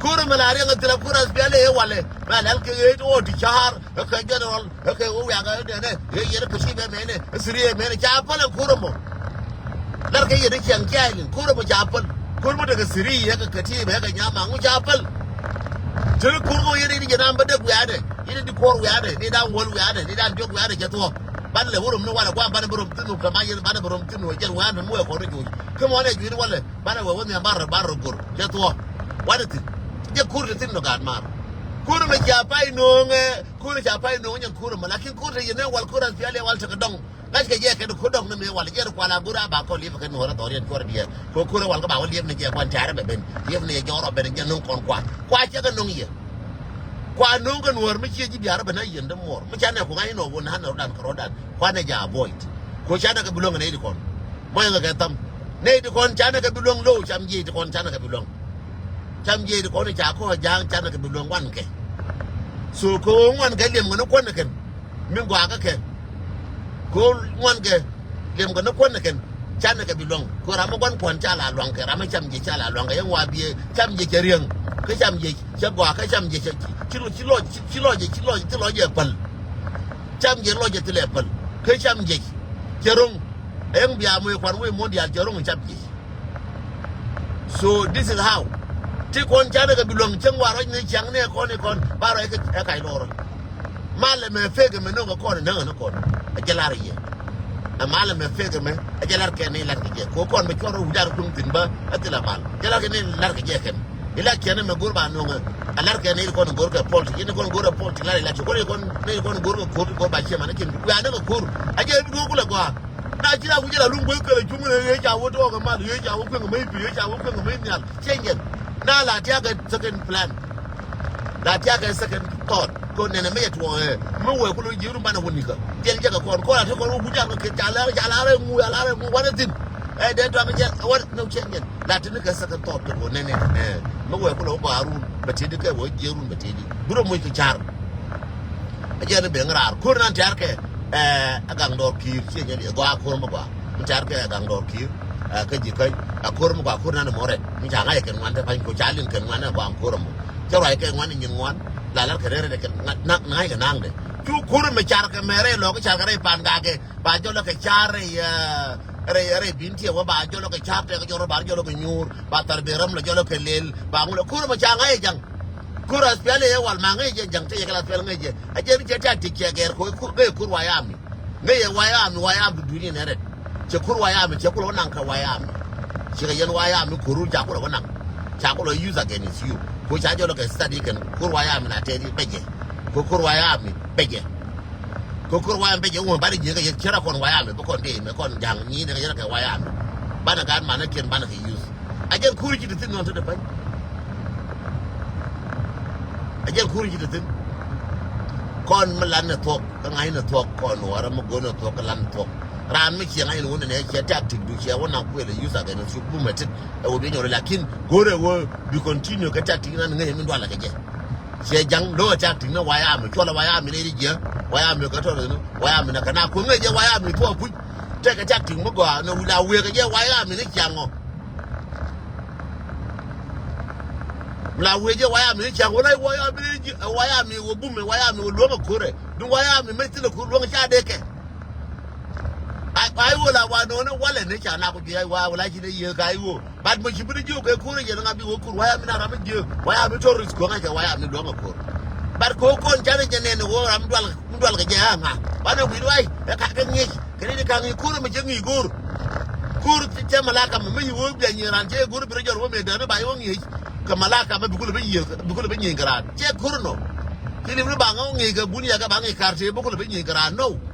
Kur mi la riɛŋ a thil a kur a SPLA ɛ walɛ. Mɛ lɛl kɛ ɣet wä ti ca̱a̱r, ɛ kɛ general, ɛ kɛ wä wiak ɛ dɛnɛ, ɛ yɛn ɛ kɛ ci bɛ mɛnɛ, ɛ siri ɛ mɛnɛ, ca päl ɛ kur ɛmɔ. Lar kɛ yɛn i̱ ciaŋ cia ilin kur ɛmɔ ca päl. Kur ɛmɔ tekɛ siri yɛ kɛ kɛ ti bɛ kɛ nyam aŋu ca päl. Teni kur kɛ yɛn i̱ di jɛ nam bä dek wiaadɛ, yɛn i̱ di kuɔr wiaadɛ, ni dan wäl wiaadɛ, ni dan diɔk wiaadɛ cɛ thuɔ̱k. Ban lɛ wä rom ni walɛ guam banɛ bä rom thin wä kɛ ma yɛn banɛ bä rom thin wä jɛn wiaadɛ mi wɛ kɔn i̱ juuc. Kä mɔnɛ juuc ni walɛ banɛ wɛ wä nhiam bar bar rɔ gor cɛ thuɔ̱k. Wanɛ thin. Jɛ kur ti thin nɔ gaat mar. Kur ɛmɛ ca pay no̱o̱ŋɛ, kur ca pay no̱o̱ŋɛ nyɛ kur ɛmɛ lakin kur ti yɛn ɛ wal kur a piali wal tekɛ dɔŋ. Ŋa̱ckɛ jɛ kɛn ku dɔ̱ŋ ni mëë wal jɛ ri kual a go̱r a ba kɔn liep kɛ nuɔ̱ɔ̱r a dhɔriɛn cuɔr diɛɛr. Kɛ ko̱r ɛ wal kä ba wä liep ni jɛ kuan tɛ̈rɛ bɛ ben. Liep ni jɛ jɔr ɔ ben jɛ no̱ŋ kɔn kua. Kua cɛ kɛ no̱ŋ yɛ. Kua no̱ŋ kɛ nuɔ̱ɔ̱r mi ciɛ ji̱ biaar ɔ ben a yɛn dämuɔɔr. Mi canɛ ku ŋa̱c inɔ wun han rɔ̱dan kɛ rɔ̱dan. Kuanɛ jɛ avoid. Kɛ canɛ kɛ bi luäŋ nɛy ti kɔn. Mɔyɛ ŋɛ kɛ tham. Nɛy ti kɔn canɛ kɛ bi luäŋ lo̱w cam jiɛc ti kɔn canɛ kɛ bi luäŋ. Cam jiɛc ti kɔn i̱ ca kɔn ja̱a̱ŋ canɛ kɛ bi luäŋ wan kɛ. So kɛ ɣöö ŋuan kɛ liɛm kɛ ni kuɔn ni kɛn. Mi gɔaa kä kɛ. Kɛ ɣöö ŋuan kɛ liɛm kɛ ni kuɔn ni kɛn. Canɛ kɛ bi luäŋ kɛ ɣöö ram mi gua̱n kuɔn ca la luaŋ kɛ ram mi cam jiɛc ca la luaŋ kɛ yɛn wa biɛ cam jiɛc cɛ riäŋ. Kä cam jiɛc cɛ gɔaa kä cam jiɛc cɛ ci ci lɔc ci lɔc ci lɔc ci lɔc ɛ päl. Cam jiɛc lɔc ɛ thilɛ päl. Kä cam jiɛc cɛ ro̱ŋ. Ɛŋ bia moc kuan wec muɔ̱n diaal cɛ ro̱ŋ cam jiɛc. So this is how. Ti kɔn canɛ kɛ bi luäŋ cäŋ wa rɔ̱c ni ciaŋ ni ɛ kɔn i̱ kɔn ba rɔ̱c kɛ ɛ kac lɔrä. Malɛ mɛ fek ɛmɛ no̱ŋ ɛ kɔn ɛ näŋ ɛ ni kɔn. Ɛ jɛ lar ɛ yɛ. Ɛ malɛ mɛ fek ɛmɛ ɛ jɛ lar kɛ ni lar kɛ jɛ. Kɛ kɔn bɛ cuɔr rɔ wi̱dan kuŋ thi̱n bä ɛ thilɛ mal. Jɛ lar kɛ ni lar kɛ jɛ kɛn. Ila kiɛn ɛmɛ go̱r ba no̱ŋ ɛ. Ɛ lar kɛ ni kɔn go̱r kɛ politic. Yɛn kɔn go̱r ɛ politic lar ila ci kɔn i̱ kɔn ni kɔn go̱r kɛ ko̱r go̱r ba ciɛ man ɛ kiɛn. Wiaa ni kɛ ko̱r. Ɛ jɛ bi duɔ̱ɔ̱k kulɛ gɔaa. Na ci la ku jɛ la luŋ guäth kɛlɛ cuŋ ni ɣee ca wä tuɔɔk ɛ mal, ɣee ca wä kueŋ ɛ mec pi̱i̱, ɣee ca wä kueŋ ɛ mec nhial. Ciɛ nyɛn. Na la tiakɛ second plan. La tiakɛ second thought. Kɛ nɛnɛ mi yɛ tuɔɔk ɛ mi wee ku lo̱c ji̱ rum banɛ wä nikä. Diɛl jɛ kɛ kɔn kɔn a ti kɔn wä ku jal kɛ kɛ ca la ca la rɛ ŋu a la rɛ ŋu wanɛ thin. Ɛ dee tɔŋ jɛ wä ni ciɛ nyɛn. La ti ni kɛ second thought kɛ wä nɛnɛ. Ɛ mi wee ku lo̱c gɔaa run bɛ ti di kɛ wä jiɛ run bɛ ti di. Bi rɔ moc kɛ car. A jɛn i̱ ben raar ko̱r nan tɛ̈r kɛ ɛ gaŋ dɔɔr ki̱i̱r ciɛ nyɛ liɛ gɔaa ko̱r mi gɔaa mi tɛ̈r kɛ ɛ gaŋ dɔɔr ki̱i̱r. Ɛ kä ji̱ käny ɛ ko̱r mi gɔaa ko̱r nan imɔ rɛt mi ca ŋa̱c ɛ kɛn ŋuan te pa̱ny ko̱ ca liŋ kɛn ŋuan ɛ gɔaa ko̱r ɛmɔ. Cä ruac kɛ ŋuan i̱ nyin ŋuan la lär kɛ rɛr ɛ kɛn ŋa̱c ŋa̱c kɛ naŋdɛ cu ko̱r mi car kɛ mɛ rɛy lɔk car kɛ rɛy pan gakɛ ba jɔl ɛ kɛ car rɛy rɛy rɛy bin tiɛ wä ba jɔl ɛ kɛ car tɛk jɔl ba jɔl ɛ kɛ nyuur ba thar ben räm lɛ jɔl ɛ kɛ lel ba ŋulɛ ko̱r mi ca ŋa̱c ɛ jaŋ. Ko̱r a pial ɛ wal ma ŋäc jɛ ja̱ŋ te yɛ kɛ la pial ŋäc jɛ. A jɛ bi cɛ tactic cɛ gɛr ko̱ ŋäc ko̱r White Army. Ŋäc yɛ White Army, White Army duuni nɛ rɛt. Cɛ ko̱r White Army cɛ kulɛ wä naŋ kɛ White Army. Cɛ kɛ yɛn White Army ko̱r ca kulɛ wä naŋ. Ca kulɛ use against you. Ko̱ ca jɔl kɛ study kɛn ko̱r White Army na tɛt i̱ bɛ jɛ. Ko̱ ko̱r White Army bɛ jɛ. Ko̱ ko̱r White Army bɛ jɛ wä banɛ jiɛ kɛ yɛ cɛ ra kɔn White Army bä kɔn dee mɛ kɔn ja̱ŋ nyi nɛ kɛ yɛ ra kɛ White Army. Banɛ gaat manɛ kiɛn banɛ kɛ use. A jɛn ko̱r ci ti thi̱n nɔn te dee pa̱ny. A jɛn ko̱r ci ti thi̱n. Kɔn mi lan ni thuɔ̱k kä ŋa̱c ni thuɔ̱k kɔn wä ram mi go̱o̱r ni thuɔ̱k kä lan ni thuɔ̱k. Raan mi ciɛ ŋa̱c ni wä ni nɛ ciɛ tactic du ciɛ wä na kuël ɛ use against you bumɛ tit. Ɛ wä bi nyɔri lakin go̱o̱r ɛ wä bi continue kɛ tactic nan ŋäc ɛ min dualɛ kɛ jɛ. Ciɛ ja̱ŋ lo̱k ɛ tactic ni White Army cuɔl ɛ White Army ni ri jiɛ White Army kɛ tɔr ni White Army na kɛ na kuëŋ ŋäc jɛ White Army thuɔ̱k kuc. Tɛkɛ tactic mi gɔaa ni la wëë kɛ jɛ White Army ni ciaŋ ɔ. La wee jɛ White Army ni ciaŋ wala White Army ni ji̱ White Army wä bumɛ White Army wä luäŋ a ko̱rɛ. Duŋ White Army mec thilɛ ko̱r luäŋ ca dee kɛ. Ai wä la wa no̱o̱nɛ walɛ ni ca nak ku jiɛ wa wala ci ni yiëë ka ai wä. But mɛ ci bi ni jiök kɛ ko̱rɛ yɛn ŋa bi wä ko̱r White Army na ram mi jiëë White Army terrorist ko̱ ŋa̱c kɛ White Army luäŋ a ko̱r. But ko̱ kɔn ca ni jɛ nɛn wä ram dual dual kɛ jɛ a ŋa. Banɛ wi̱i̱ ruac ɛ ka kɛ ŋi̱i̱c. Kɛn i̱ di ka̱ŋ i̱ ko̱r ɛmɛ cä ŋi̱i̱c go̱o̱r. Ko̱r cɛ malaka mɛ mi yi wä biɛ nyiëë raan cɛ go̱o̱r bi rɔ jɔr wä mëë däni ba yi wä ŋi̱i̱c. Kɛ malaka mɛ bi kulɛ bi yiëë bi kulɛ bi nyiëëny kɛ raan cɛ ko̱r nɔ. Ci li̱w ni ba ŋä wä ŋi̱i̱c kɛ bun yakɛ ba ŋi̱i̱c kar tëë bi kulɛ bi nyiëëny kɛ raan nɔ.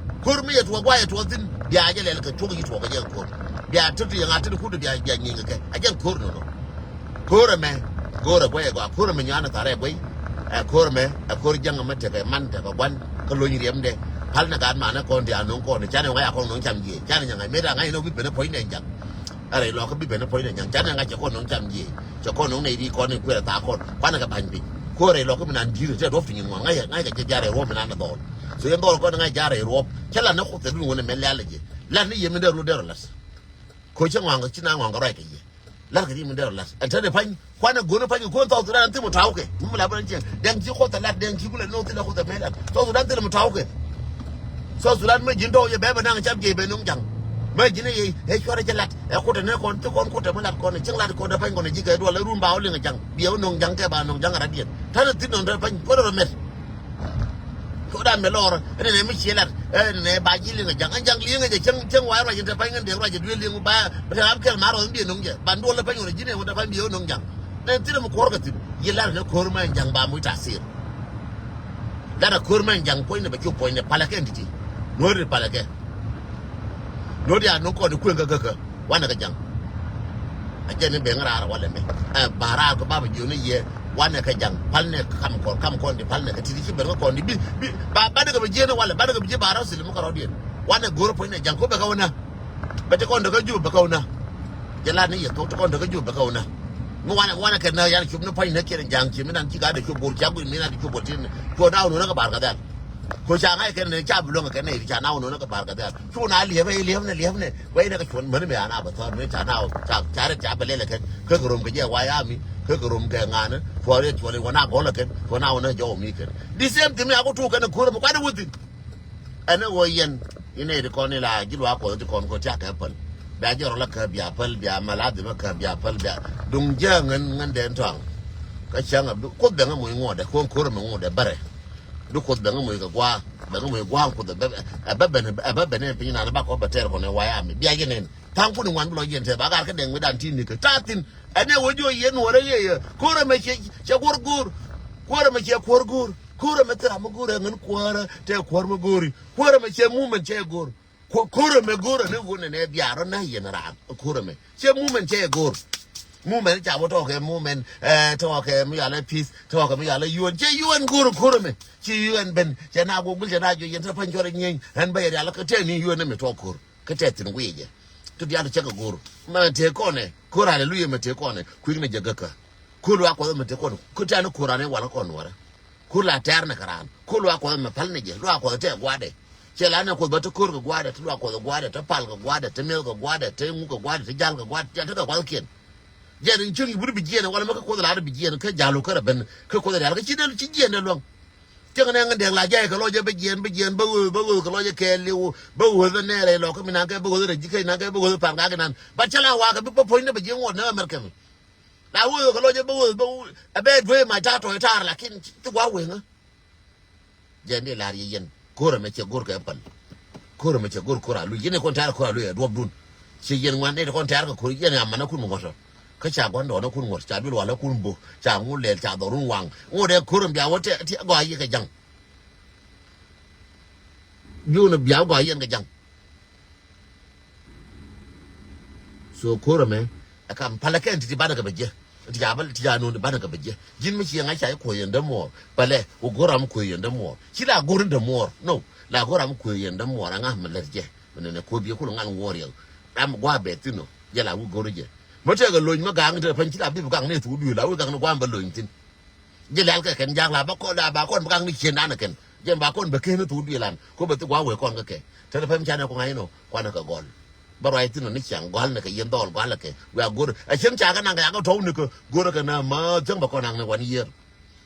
Ko̱r mi yɛ tuɔɔk guay yɛ tuɔɔk thi̱n bia jɛ lɛl kɛ cuɔk yi tuɔɔk kɛ jɛ ko̱r. Bia tut ti yɛ ŋa̱ ti ni kut bia bia nyiëëny kɛ kɛ a jɛn ko̱r nɔ nɔ. Ko̱r ɛmɛ go̱o̱r ɛ guɛy ɛ gɔaa ko̱r ɛmɛ nyuan ɛ thar ɛ guɛy. Ɛ ko̱r ɛmɛ ɛ ko̱r jäŋ ɛmɛ tekɛ man tekɛ gua̱n kä lony riɛmdɛ. Pal ni gaat manɛ kɔn ti a no̱o̱ŋ kɔn canɛ ŋa̱c a kɔn no̱o̱ŋ cam jiɛc canɛ nyɛ ŋa̱c mëë ta ŋa̱c ɛn ɔ bi ben ɛ puɔ̱nydɛ ja̱ŋ. Ɛ rɛy lɔkä bi ben ɛ puɔ̱nydɛ ja̱ŋ canɛ ŋa̱c cɛ kɔn no̱o̱ŋ cam jiɛc cɛ kɔn no̱o̱ŋ nɛy ri kɔn in kuël ɛ thaak kɔn kuanɛ kɛ ba̱ny piny. Ko̱r rɛy lɔk kä mi nan di̱i̱r tɛ duɔ̱p ti nyin ŋuan ŋa̱c ŋa̱c kɛ jɛ ja̱ rɛy ruɔp mi nan dɔɔl. So yɛn dhɔl kɔn ŋa̱c ja̱ rɛy ruɔp cä lat ni kuoth thɛ dun wun ɛmɛ lial jɛ. Lat ni yɛ mi dee ruɔp dee rɔ lat. Ko̱ cä ŋɔaŋ ci na ŋɔaŋ kɛ ruac kɛ yɛ. Lat kɛ yɛ mi dee rɔ lat ɛn tɛn ɛ pa̱ny. Kuanɛ go̱n ɛ pa̱ny kɛ ko̱n South Sudan thim ɔ ta̱wkɛ mi mi la bä rɛn ciɛŋ dɛŋ ci kuoth ɛ lat dɛŋ ci kulɛ no̱o̱th thilɛ kuoth ɛ mɛ lat South Sudan thilɛ mi ta̱wkɛ. South Sudan mä ji̱n tɔ̱ yɛ bɛ bɛ naŋ cap jiɛc bɛ no̱ŋ ja̱ŋ. Mä ji̱n ɛ yɛ ɛ cuarɛ cɛ lat ɛ kotɛ nɛ kɔn ci kɔn kotɛ mä lat kɔn ɛ cieŋ lat kɔn dee pa̱ny kɔn ɛ ji̱ kɛ duɔl ɛ run ba wä liŋ ɛ ja̱ŋ biɛ wä no̱ŋ ja̱ŋ kɛ ba no̱ŋ ja̱ŋ ɛ rat diɛn ta̱n ɛ thi̱n nɔn dee pa̱ny kotɛ rɔ mɛt. Kotɛ ɛ mɛ lɔr ɛ nɛ nɛ mi ciɛ lat ɛ nɛ ba ji̱ liŋ ɛ ja̱ŋ ɛ ja̱ŋ liŋ ɛ jɛ cieŋ cieŋ wa ɛ ruac in dee pa̱ny ŋän dee ruac ɛ duel liŋ ba bɛ tɛ ɣap kɛl ma rɔth biɛ no̱ŋ jɛ ban duɔl dee pa̱ny kɔn ɛ ji̱n ɛ wä dee pa̱ny biɛ wä no̱ŋ ja̱ŋ. Nɛ thilɛ mi kuɔr kɛ thi̱n yɛ lat nɛ ko̱r mɛ ja̱ŋ ba muc tasir. Lat a ko̱r mɛ ja̱ŋ puɔ̱nydɛ bɛ cu puɔ̱nydɛ palɛ kɛn ti̱ti̱. Nuɔ̱ri palɛ kɛ. Nuɔ̱ri a nuɔ̱ŋ kɔn i̱ kueŋ kä kä kä wanɛ kɛ ja̱ŋ. A jɛn i̱ beŋ raar walɛ mɛ ɛ ba raar kɛ ba bɛ jiɔni yɛ wanɛ kɛ ja̱ŋ palnɛ kam kɔn kam kɔn di palnɛ kɛ ti̱ti̱ ci ben kä kɔn di bi bi ba banɛ kɛ bɛ jiɛn walɛ banɛ kɛ bɛ jiɛ ba rɔ silim kä rɔ̱diɛn. Wanɛ go̱r puɔ̱nydɛ ja̱ŋ ko bɛ kɛ wä nä. Bɛ ti kɔn däkä jup bɛ kɛ wä nä. Jɛ lat ni yɛ thok ti kɔn däkä jup bɛ kɛ wä nä. Mi wanɛ wanɛ kɛ nä yan cup ni pa̱ny nä kiɛn ja̱a̱ŋ ci mi nan ci ka dee cup bol ca guic mi nan dee cup bol tin. Cuɔ daw nunä kɛ bar kɛ dhɛl. Ko ca ŋa̱c kɛn ni ca bi luäŋ kɛn ni ca naw nunä kɛ bar kɛ dhɛl. Cu na liɛpɛ i̱ liɛpnɛ liɛpnɛ wɛy nɛ kɛ cuɔn mäni mi an a bɛ thɔr mi ca naw ca ca rɛt ca bɛ lɛl kɛ kɛ kɛ rom kɛ jɛ way ami kɛ kɛ rom kɛ ŋanä. Cuɔ riɛt cuɔl i̱ wä na gɔl kɛn cuɔ naw nä jɔw mi kɛn. The same thing mi a ku tuk kɛn kuäär mi kuat i̱ wuthin. Ɛn ɛ ɣöö yɛn inɛ ti kɔn ila ji̱ luaak kuɔth ti kɔn kɔ tiak kɛ päl. Bia jɛ rɔ la kä bia päl bia mal adhimä kä bia päl bia. Duŋ jääŋ ŋän ŋän dɛn tɔaŋ. Kä cäŋ a bi kuoth bɛŋä moc ŋuɔ̱tdɛ kuɔ̱ŋ ko̱r ɛmɛ ŋuɔ̱tdɛ bärɛ. Bi kuoth bɛŋä moc kɛ gua̱a̱ bɛŋä moc gua̱a̱ŋ kuoth ɛ bä ɛ bä ben ɛ bä ben ɛ piny nan bakɔ bɛ tɛɛr kɔn ɛ wayami bia jɛ nɛn. Tha̱a̱ŋ kun i̱ ŋuan bi lɔ yɛn tɛɛ ba gar kä dɛŋ mi dan ti ni kɛ ta̱a̱ thi̱n. Ɛn ɛ ɣöö ji̱ ɣöö yɛn nuɔ̱ɔ̱rä yɛ yɛ ko̱r ɛmɛ cɛ cɛ guɔ̱r guur. Ko̱r ɛmɛ cɛ kuɔ̱r guur. Ko̱r ɛmɛ thil ram mi go̱o̱rɛ ŋän kuäärä tɛ kuäär mi go̱o̱ri. Ko̱r ɛmɛ cɛ mumen cɛ go̱o̱r. Ko̱r ɛmɛ go̱o̱rɛ ni ɣöö nɛnɛ bia rɔ na yɛn raan. Ko̱r ɛmɛ cɛ mumen cɛ go̱o̱r. Mumen ca wä tɔɔkɛ mumen tɔɔkɛ mi yalɛ peace tɔɔkɛ mi yalɛ yuɔn cɛ yuɔn go̱o̱rɛ ko̱r ɛmɛ. Ci yuɔn ben cɛ na go̱o̱r gul cɛ na juɔc yɛn te pa̱ny cɔrɛ nyieny ɛn bä yɛ rial kä tɛni yuɔn ɛmɛ tɔɔk ko̱r. Kä tɛthin wi̱i̱ jɛ ti diaal cɛ kɛ go̱o̱r mɛ tëë kɔnɛ ko̱r aleluya mɛ tëë kɔnɛ kui̱k ni jɛ gäkä. Ko̱r luaak kuɔth mɛ tëë kɔnɛ kä tɛni ko̱r anɛ wal kɔn nuɔrɛ. Ko̱r la tɛɛr ni kɛ raan ko̱r luaak kuɔth mɛ pal ni jɛ luaak kuɔth tɛɛ gua̱dɛ. Cɛ la ni kuoth bä ti ko̱r kɛ gua̱dɛ ti luaak kuɔth gua̱dɛ ti pal kɛ gua̱dɛ ti mi̱eth kɛ gua̱dɛ ti ŋuk kɛ gua̱dɛ ti jal kɛ gua̱dɛ ti kɛ kuathkiɛn. Jɛn in cieŋ i̱ wut bi jiɛn wala mi kä kuoth la bi jiɛn kä jalu kä rɛ ben kä kuoth rial kä ci del ci jiɛn de luäŋ. Cieŋ nɛ ŋä dɛk la jay kɛ lɔcɛ bä jiɛn bä jiɛn bä ɣöö bä ɣöö kɛ lɔcɛ kɛɛliw bä ɣöö bä nɛɛrɛ lɔkä mi naŋkɛ bä ɣöö rɛ ji̱ kɛ naŋkɛ bä ɣöö paŋ kak inan ba cä la wakä bi bä puɔ̱nydä bä jiɛn ŋuɔt nɛ America mi. La ɣöö kɛ lɔcɛ bä ɣöö bä ɣöö ɛ bɛ duee mac ta̱a̱ tɔ̱ ɛ ta̱a̱r lakin ti gua̱a̱ weŋä. Jɛn di lar yɛ yɛn ko̱r ɛmɛ cɛ go̱r kɛ päl. Ko̱r ɛmɛ cɛ go̱r ko̱r a luc yɛn ɛ kɔn tɛ̈r ko̱r a luc ɛ duɔ̱pdun. Ci yɛn ŋuan nɛy ti kɔn tɛ̈r kɛ ko̱r yɛn ɛ amanäkun ŋuɔ̱t ɔ. Kä ca gua̱ndɔɔŋäkun ŋuɔ̱t ca duël walakun bo̱ ca ŋu lɛl ca dhɔrun waŋ ŋu dee ko̱r ɛmɛ bia wä tɛ ti gɔaa yikɛ ja̱ŋ. Biun bia wä gɔaa yɛn kɛ ja̱ŋ. So ko̱r ɛmɛ ɛ kam palɛ kɛn ti ti banɛ kɛ bɛ jiɛ. Ti ca bä ti ca nuun ti banɛ kɛ bɛ jiɛ. Ji̱n mi ciɛ ŋa̱c ca i̱ kuoth yɛn dämuɔɔr palɛ wä go̱r ram kuoth yɛn dämuɔɔr ci la go̱r in dämuɔɔr no. La go̱r ram kuoth yɛn dämuɔɔr aŋa mi lät jɛ. Mi nɛnɛ ko̱r biɛ kul ŋa̱l ŋuɔɔr yɛ ram gua̱a̱ bɛ thi̱n ɔ jɛ la wä go̱r jɛ. Mi tɛkɛ lo̱ny mi ga̱a̱ŋ in te pɛn ci la bi bi ga̱a̱ŋ ni thuuk duëël la wä ga̱a̱ŋ ni gua̱a̱m bä lo̱ny thi̱n. Jɛ lɛl kɛ kɛn jak la ba kɔn la ba kɔn ba kaŋ ni cien dan kɛn jɛ ba kɔn ba ken ni thuk duëlan ko ba thi gua wee kɔn kɛ kɛ. Tɛn pɛm canɛ ko ŋa̱c nɔ kuanɛ kɛ gɔl. Ba ruac thin ni ciaŋ gɔl ni kɛ yen dhɔl gɔl kɛ wea go̱r a cien ca kɛ naŋ kɛ yakɛ tɔw ni kɛ go̱r kɛ na ma thiäŋ ba kɔn naŋ ni one year.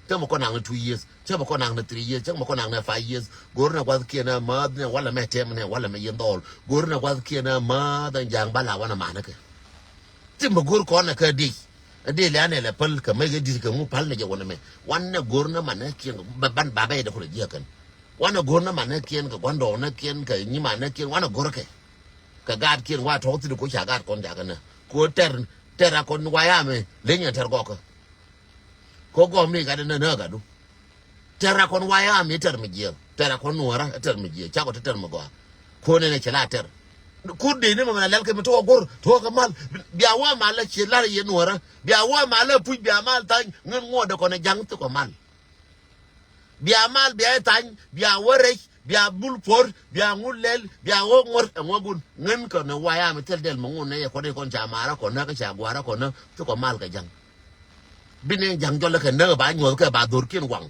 Thiäŋ ba kɔn naŋ ni two years thiäŋ ba kɔn naŋ ni three years thiäŋ ba kɔn naŋ ni five years. Go̱r ni guath kiɛn a ma ni walɛ mɛ tɛm ni walɛ mɛ yen dhɔl go̱r ni guath kiɛn a ma dhan jaŋ ba la wanɛ manɛ kɛ. Ti mi go̱o̱r kɔn ɛ kä dic. Ɛ dic lɛ anɛ lɛ päl kɛ mec ɛ di̱t kɛ ŋu päl ni jɛ wänɛ mɛ. Wanɛ go̱o̱r nä manɛ kiɛn kɛ bɛ ban babɛ yɛ dee kulɛ jiäk kɛn. Wanɛ go̱o̱r nä manɛ kiɛn kɛ gua̱ndɔɔŋ nä kiɛn kɛ nyimanɛ kiɛn wanɛ go̱o̱r kɛ. Kɛ gaat kiɛn wa tɔ̱ thit ko ca gaat kɔn jakä nä ko tɛr tɛr a kɔn wa yamɛ leny ɛ tɛr gɔkä. Ko gɔm ni gat inɛ nääk adu. Tɛr a kɔn wayam i̱ tɛr mi jiɛɛk tɛr a kɔn nuɔ̱ɔ̱rä i̱ tɛr mi jiɛɛk cakɔ ti tɛr mi gɔaa. Ko nɛnɛ cɛ la tɛr. Kur dee ni mɛ mɛ na lɛl kɛ mi tɔɔ go̱r tɔɔ kɛ mal. Bia wä mal la ciɛ lar yɛ nuɔ̱ɔ̱rä bia wä mal la puc bia mal thany ŋän ŋuɔ̱ɔ̱dɛ kɔn ɛ ja̱ŋ thikɔ mal. Bia mal bia i̱ thany bia wä rɛc bia bul puɔ̱r bia ŋut lɛl bia wä ŋuɔ̱r ɛ ŋuɔ̱kun ŋän kɔn ɛ wayam i̱ thil dɛl mi ŋun nɛ yɛ kɔn i̱ kɔn ca marä kɔn nä kä ca gua̱a̱rä kɔn nä thikɔ mal kɛ ja̱ŋ. Bi nɛn ja̱ŋ jɔl kɛ näk ba nyuɔth kɛ ba dhor kiɛn waŋ.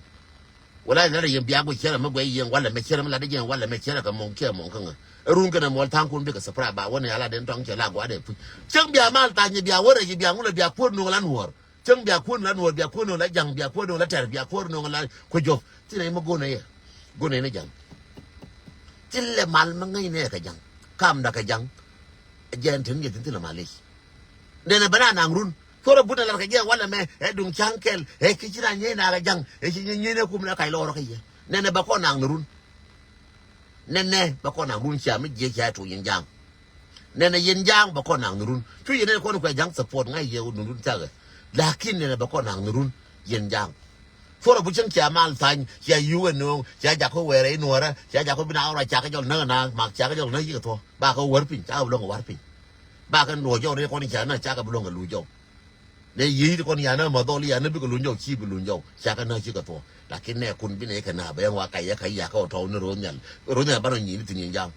Wala nɛn rɛ yɛn bia guic cɛrɛ mi guɛc yɛn walɛ mɛ cɛrɛ mi lat di jɛn walɛ mɛ cɛrɛ kɛ mɔŋ kiɛ mɔŋ kä ŋä. Run kɛnɛ muɔl tha̱a̱ŋ kun bikɛ surprise ba wä ni ala den tɔŋ cɛ la gua̱dɛ puc. Cäŋ bia mal tha̱a̱ŋ bia wä rɛ bia ŋulɛ bia kuäär nuɔŋ la nuɔr. Cäŋ bia kuäär la nuɔr bia kuäär nuɔŋ la ja̱ŋ bia kuäär nuɔŋ la tɛr bia kuäär nuɔŋ la kuɛ jɔp. Thin ɛn mi go̱n ɛ yɛ. Go̱n ɛ ni ja̱ŋ. Thilɛ mal mi ŋäcnɛ kɛ ja̱ŋ. Kamda kɛ ja̱ŋ. Jɛn tin yɛ thin thilɛ mal i̱. Nɛnɛ bɛ na naŋ run. Cuɔrɛ but na lar kɛ jɛ walɛ mɛ ɛ duŋ ca̱ŋ kɛl ɛ ki ci na nyieeny na kɛ ja̱ŋ ɛ ci nyieeny nɛ kum na kac lɔɔrɔ kɛ yɛ. Nɛnɛ bɛ kɔn naŋ ni run. Nɛnɛ bɛ kɔn naŋ run cia mi jiɛ cia tuɔc in ja̱ŋ. Nɛnɛ yɛn ja̱a̱ŋ bɛ kɔn naŋ ni run. Cu yɛn nɛn kɔn kuɛ ja̱ŋ support ŋa̱c yɛ wä dundun thakɛ. Lakin nɛnɛ bɛ kɔn naŋ ni run yɛn ja̱a̱ŋ. Cuɔrɛ bu cäŋ cia mal thany cia yuu ɛ no̱o̱ŋ cia jakä wɛɛrɛ i̱ nuɔ̱ɔ̱rä cia jakä bi na ɣɔr a cia kä jɔl näk na mak cia kä jɔl näk yikɛ thuɔ̱. Bakɛ wär piny ca kɛ bi luɔ̱ŋ kɛ wär piny. Bakɛ luɔ̱c jɔw rɛy kɔn i̱ cia näk ca kɛ bi luɔ̱ŋ kɛ luɔ̱c jɔw. Nɛ yiey ti kɔn ya nä ma dhɔl ya nä bikɛ luny jɔw ci bi luny jɔw ca kɛ nä ci kɛ thuɔ. Lakin nɛ kun bi nɛ kɛ na bɛ yɛn wa kay yɛ kay ya kɛ wä tɔw ni ro̱o̱ nhial. Ro̱o̱ nhial banɛ nyi ni thin yɛn jam.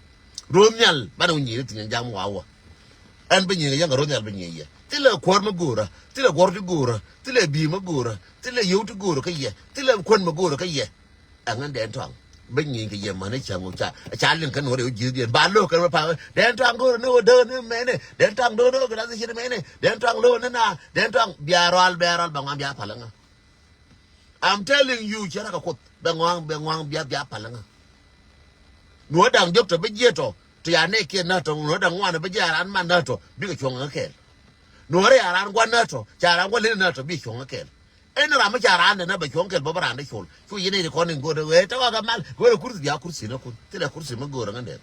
Ro̱o̱ nhial banɛ nyi ni thin yɛn jam wa wä. Ɛn bi nyi yɛn ro̱o̱ nhial bi nyi yɛ. Thilɛ kuɔr mi go̱o̱rä. Thilɛ guɔr ti go̱o̱rä. Thilɛ bii mi go̱o̱rä. Thilɛ yio̱w ti go̱o̱rä kä yɛ. Thilɛ kuän mi go̱o̱rä kä yɛ. Ɛŋän dɛn tɔaŋ bä nyieny kɛ yɛ män i̱ cäŋ wä ca ca liŋ kɛn wä rɛw ji̱th yɛn ba lo̱k kɛn wä pa̱a̱k. Dɛn tɔaŋ go̱o̱r ni wä däk ni mɛnɛ dɛn tɔaŋ do̱k ni wä kɛ lath i̱ ciet mɛnɛ dɛn tɔaŋ lo̱k ni na dɛn tɔaŋ bia rɔal bia rɔal bɛ ŋɔaŋ bia pal ŋä. I'm telling you cɛ rak kɛ kuoth bɛ ŋɔaŋ bɛ ŋɔaŋ bia bia pal ŋä. Nuɔ daŋ diɔk tɔ bä jiɛ tɔ tɔ ya nɛ kiɛ na tɔ nuɔ daŋ ŋuan bä jiɛ ran man na tɔ bikɛ cuɔŋ ŋä kɛɛl. Nuɔ rɛ ya ran guan na tɔ ca ran guan leni na tɔ bikɛ cuɔŋ ŋä kɛɛl. Ɛn ram mi ca raan dɛ na bɛ cuɔ̱ŋ kɛl bä bä raan dɛ col. Cu yɛn i̱ kɔn in go̱o̱rä wee tɔk akɛ mal go̱o̱rä kursi bia kursi na kun thilɛ kursi mi go̱o̱rä ŋä dɛn.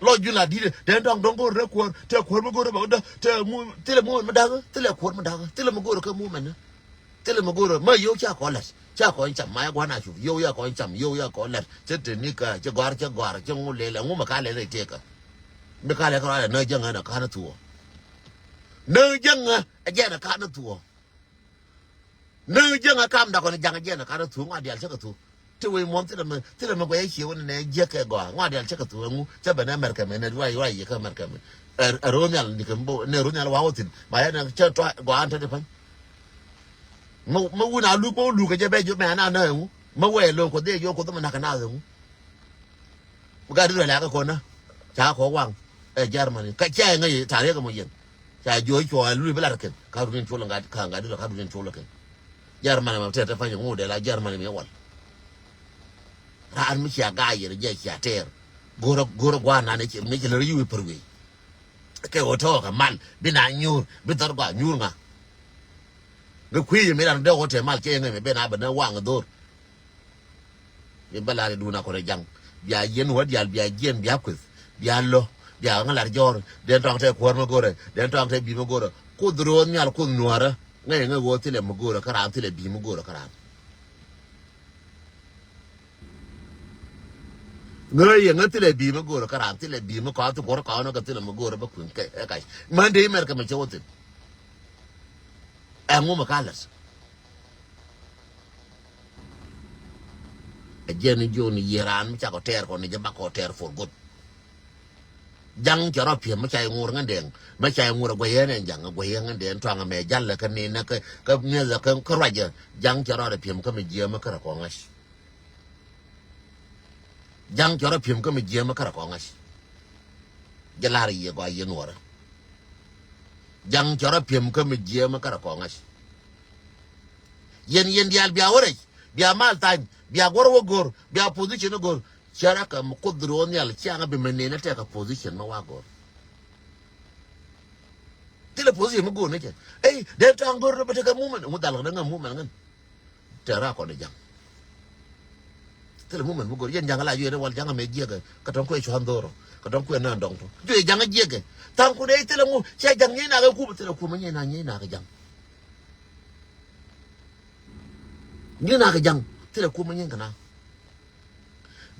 Lɔ jun la di̱t dɛn tɔŋ dɔ̱ŋ go̱o̱rä dɛ kuäär tɛ kuäär mi go̱o̱rä bä dä tɛ mu thilɛ mu mi da̱k thilɛ kuäär mi da̱k thilɛ mi go̱o̱rä kä mu mɛn. Thilɛ mi go̱o̱rä ma yio̱w ca kɔn la̱t ca kɔn cam ma ya gua̱n a cup yio̱w ya kɔn cam yio̱w ya kɔn la̱t cɛ te ni kä cɛ gɔ̱a̱r cɛ gɔ̱a̱r cɛ ŋu lɛlɛ ŋu mi ka lɛlɛ tëëkä. Mi ka lɛ kɛ rɔɔdɛ nä jäŋä nä ka̱n thuɔ̱ɔ̱. Nä jäŋä ɛ jɛn ɛ ka̱n thuɔ̱ɔ̱. Ni jiäŋä kam dakɔni jaŋ jiɛn ɛ ka̱n ɛ thuŋ ŋɔa diaal cä kɛ thuŋ. Ti wec muɔ̱n thilɛ mi thilɛ mi guɛy ɛ cie wä ni nɛ jiäk kɛ gɔaa ŋɔa diaal cä kɛ thuŋ ɛŋu cä ben ɛ mɛrkɛ mi nɛ ruac ruac yɛ kä mɛrkɛ mi. Ɛ ruɔ̱n nhial ni kɛ mi bo nɛ ruɔ̱n nhial wa̱a̱ wä thi̱n ba yɛn ɛ cä tɔa gɔaa ɛn te di pa̱ny. Mi mi wun a luk mi wä luk kɛ jɛ bɛ jiök mɛ ana nä ɛŋu mi wɛɛ lo̱o̱ŋ kuɔth dee jiök kuɔth mi nak kɛ naath ɛŋu. Gat di rɔ lɛ kɛ kɔn na ca kɔ waŋ ɛ Germany ka cɛ ŋäc ta̱a̱ riɛk ɛmɔ yɛn. Ca jiɔ cuɔ ɛ lul bi lar kɛn ka run in col ŋa ka ŋa di rɔ ka run in col kɛn. Germany mɛ tɛt ɛ pa̱ny ŋu dee la Germany mɛ wal. Raan mi cia ga̱a̱c yɛn jɛ cia tɛɛr. Go̱rä go̱rä gua̱a̱r nan ɛ ci mi ci lär yiwi pär wi̱i̱. Kɛ ɣöö tɔ̱ɔ̱k ɛ mal bi na nyuur bi dhɔr gɔaa nyuur ŋa. Ŋä kui̱ mi ran dee ɣöö tɛ mal cɛ ŋä mi ben a ben a waŋ dhor. Bi bä lar idun a kɔn ɛ jaŋ bia yiɛn wä diaal bia jiɛn bia kueth bia lo̱ bia ŋä lar jɔɔr den tɔŋ tɛ kuäär mi go̱rɛ den tɔŋ tɛ bi mi go̱rɛ. Kuoth ro̱o̱n nhial kuoth nuäärä ŋäc ŋäc ɣöö thilɛ mi go̱rɛ kä raan thilɛ bi mi go̱rɛ kä raan. Ŋäc yɛ ŋä thilɛ bi̱i̱ mi go̱o̱rä kä raan thilɛ bi̱i̱ mi kɔn thi guɔ̱r kɔn kɛ thilɛ mi go̱o̱rä bä kui̱n kɛ ɛ kac. Män dee imɛr kɛ mɛ cɛ wä thin. Ɛŋu mɛ ka lät. Ɛ jiɛn ni jiɔn ni yiëë raan mi cakɔ tɛɛr kɔn ni jɛ bakɔ tɛɛr for good. Jaŋ cɛ rɔ piɛm mi ca iŋuur ŋändɛŋ mi ca iŋuur ɛ guɛyɛn ɛn jaŋ ɛ guɛyɛn ŋändɛŋ tuaŋ ɛmɛ jalɛ kä ni nä kä miɛth ɛ kä ruacɛ. Jaŋ cɛ rɔ rɛ piɛm kä mi jiɛm kä rɛ kɔ ŋa̱c. Ja̱ŋ cɔrɔ pi̱em kä mi jiäämä kärɛ kɔŋa̱c. Jɛ la̱r yiëë gɔaa yiëë nuɔɔrä. Ja̱ŋ cɔrɔ pi̱em kä mi jiäämä kärɛ kɔŋa̱c. Yɛn yɛn diaal bia wä rɛc bia mal thany bia guɔ̱r wä go̱r bia position wä go̱r. Cɛ rak kɛ mi kuoth ro̱o̱ nhial ciaŋä bi mi nɛn ɛ tɛk kɛ position mi wa go̱r. Thilɛ position mi go̱r ni cɛ. Ey dee ta̱a̱ŋ go̱r ni bä tekɛ mumen ŋu dhal kɛ ni ŋä mumen ŋän. Tɛɛr a kɔn i̱ ja̱ŋ. Thilɛ ŋu mɛn mi go̱r yɛn ja̱ŋ la yuɛn i̱ wal ja̱ŋ amɛ jiɛkɛ kä tɔ̱ŋ kuɛ cua̱n dho̱rɔ kä tɔ̱ŋ kuɛ nään dɔ̱ŋ tɔ̱. Juɛ ja̱ŋ jiɛkɛ tha̱a̱ŋ kun ɛ thilɛ ŋu cɛ ja̱ŋ nyiey nak ɛ kup thilɛ kup mi nyiey nak nyiey nak i̱ ja̱ŋ. Nyiey nak i̱ ja̱ŋ thilɛ kup mi nyiey kɛ nak.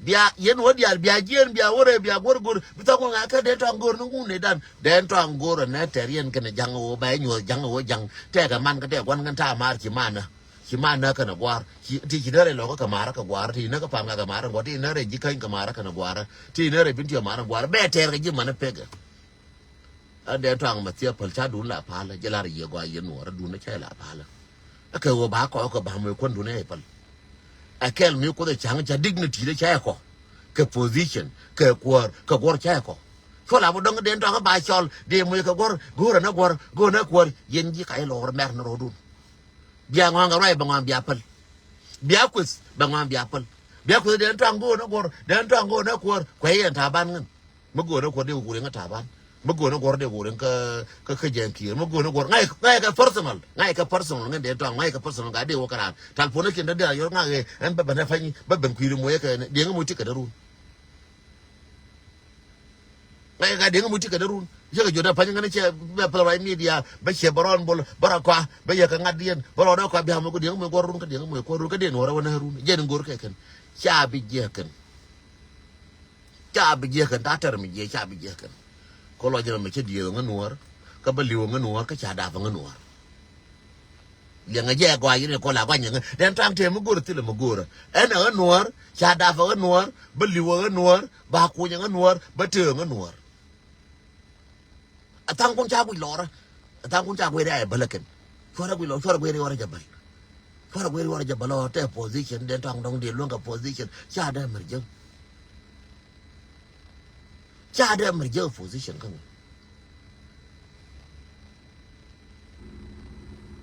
Bia yɛn wä diaal bia jiɛn bia wä rɛy bia guɔ̱r go̱r bi thɔk ŋuŋ a kä dee tɔaŋ go̱r ni ŋuŋ ni dan dee tɔaŋ go̱r ɛ nɛ tɛr yɛn kɛn ja̱ŋ ɛ wä ba yɛ nyuɔth ja̱ŋ ɛ wä ja̱ŋ tɛkɛ man kä tɛk gua̱n kɛn ta̱a̱ maar ci man ɛ. Ci man nä kɛn ɛ gua̱a̱r ti ci nä rɛy lɔkä kɛ ma̱a̱rä kɛ gua̱a̱r ti nä kä pa̱a̱m ŋa̱ kɛ ma̱a̱rä gua̱a̱r ti nä rɛy ji̱ käny kɛ ma̱a̱rä kɛn ɛ gua̱a̱r ti nä rɛy bin ti ɛ ma̱a̱rä gua̱a̱r bɛ tɛɛr kɛ ji̱ man ɛ pekɛ. Ɛ dee tɔaŋ ma thiɛ päl ca dun la palä jɛ lar yɛ gɔaa yɛ nuɔɔr dun cɛ la palä. Ɛ kɛ ɣöö ba kɔk kɛ ba mɛ kuän dun ɛ päl. Ɛ kɛl mi kuoth ɛ ca̱ŋ ca dignity de cɛ kɔ kɛ position kɛ kuäär kɛ guɔr cɛ kɔ. Cuɔl a bä dɔŋ dee tɔaŋ ba cɔl dee mɛ kɛ guɔr go̱o̱rä nä guɔr go̱o̱rä nä kuäär yɛn ji̱ ka ilɔɔr mɛr ni rɔɔdun. Bia ŋɔaŋ kɛ ruac bɛ ŋɔaŋ bia päl. Bia kueth bɛ ŋɔaŋ bia päl. Bia kueth dee tɔaŋ go̱o̱rä nä guɔr dee tɔaŋ go̱o̱rä nä kuäär kuɛ yɛn ta̱a̱ ban ŋän. Mi go̱o̱rä kuɔr dee wä wuriŋ kä ta̱a̱ ban. Mi go̱o̱rä guɔr dee wä wuriŋ kä kä kä jɛn kiɛɛr. Mi go̱o̱rä guɔr ŋa̱c ŋa̱c kɛ personal. Ŋa̱c kɛ personal ŋa̱c dee tɔaŋ ŋa̱c kɛ personal ŋa̱c dee wä kä raan. Tal puɔ̱n ɛ kiɛn dee dee a yɔr ŋa̱c ɛ ɛn bä ben ɛ pa̱ny bä ben kui̱ri muɔc ɛ kɛ diɛŋ muc ti kɛ dee run. Ŋa̱c ɛ ka diɛŋ muc ti kɛ dee run. Cɛ kɛ jɔt ɛ pa̱ny ŋän cɛ bɛ pɛl ruac media bä cɛ bä rɔɔn bol bä rɔ kɔa bä yɛ kɛ ŋa̱t diɛn bä rɔɔn ɛ kɔa bia muc kɛ diɛŋ muc guɔr run kä diɛŋ muc kuɔr run kä dee nuɔr ɛ wä nɛ run. Jɛn go̱o̱r kɛ kɛn. Ca bi jiɛ kɛn. Ca bi jiɛ kɛn ta tɛr mi jiɛ ca bi jiɛ kɛn. Kɔ lɔ jɛ mɛ cɛ diɛ ŋä nuɔr. Kä bä liw ŋä nuɔr kä ca dap ŋä nuɔr. Liɛŋɛ jɛ gɔa yini kɔ la gɔa nyɛ ŋä den tɔaŋ tɛ mi go̱r thilɛ mi go̱r. Ɛn ŋä nuɔr ca dap ŋä nuɔr bä liw ŋä nuɔr ba kunyɛ ŋä nuɔr bä tëë ŋä nuɔr. A thaŋ kun ca guic lɔrä. A thaŋ kun ca guic riac a bäl a kɛn. Cuarɛ guic lɔrä cuarɛ guic riac a bäl. Cuarɛ guic riac a bäl ɔ tɛ position den tɔaŋ dɔŋ den luäŋ kɛ position ca dee mɛr jɛ. Ca dee mɛr jɛ position kä ŋu.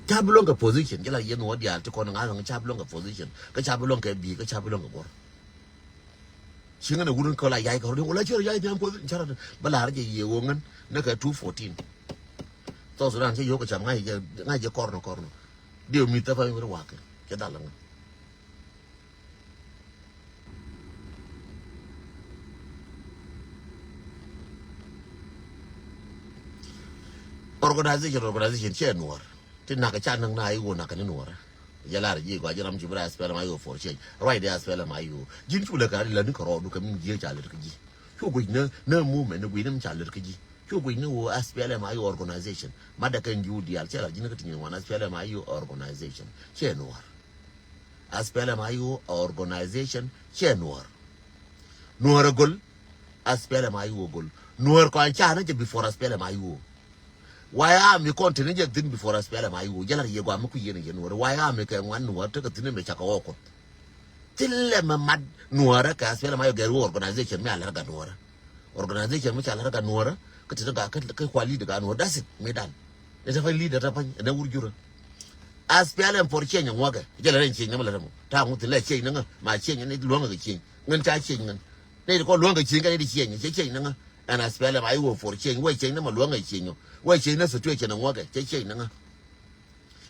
Ca bi luäŋ kɛ position jɛ la yɛn wä diaal ti kɔn ŋa̱ ŋa̱ ca bi luäŋ kɛ position kä ca bi luäŋ kɛ bi̱i̱ kä ca bi luäŋ kɛ guɔ̱r. Ci ŋän a wurun kɔ la yay kɔr di wala ci yay nyam ko cara bä lar jɛ yie wo ŋän ne kɛ two fourteen. South Sudan ci yok cam ŋa̱ jɛ ŋa̱ jɛ kɔr nɔ kɔr nɔ. Diw mi thapa mi wakɛ cɛ dal ŋän. Organization organization cɛ nuɔr. Ti nak ca nak na iwo nak ni nuɔr. Jɛ lar ji̱ gɔaa ji̱ ram ci bi ra S P L M I O for change. Ruac dee S P L M I O. Ji̱n cu lɛ ka ri la ni kɛ rɔɔdu kɛ min ji̱ ca lät kä ji̱. Cu guic ni ni movement ni guic ni mi ca lät kä ji̱. Cu guic ni wo S P L M I O organization. Ma dɛ kɛn ji̱ wä diaal cɛ la ji̱n kä ti nyin wan S P L M I O organization. Cɛ nuɔr. S P L M I O organization cɛ nuɔr. Nuɔr a gol. S P L M I O gol. Nuɔr kɔn ca ni jɛ before S P L M I O. Why am mi kɔn tini jɛ thin before S P L M I O jɛ la yɛ gɔaa mi ku yɛn yɛ nuɔr why am mi kɛ ŋuan nuɔr tekɛ thin mi cakɛ wä kuth. Thilɛ mɛ mat nuɔrä kɛ S P L M I O gɛr wä organization mi a lɛr gat nuɔrä. Organization mi ca lɛr gat nuɔrä kä ti gat kä kua leader gat nuɔrä that's it mi dan. Ita pa leader ta pa ɛnɛ wur jurä. S P L M for change ŋuɔkɛ jɛ lɛ rɛn change nɛ mɛ lɛ rɛmɔ ta ŋu thilɛ change nɛ ŋä ma change ni luɔŋ kɛ change ŋän ca change ŋän. Nɛ ti kɔ luɔŋ kɛ change kɛ ni ti change cɛ change nɛ ŋä. Ɛn S P L M I O for change wä change nɛ mɛ luɔŋ kɛ change wä change nɛ situation ŋuɔkɛ cɛ change nɛ ŋä.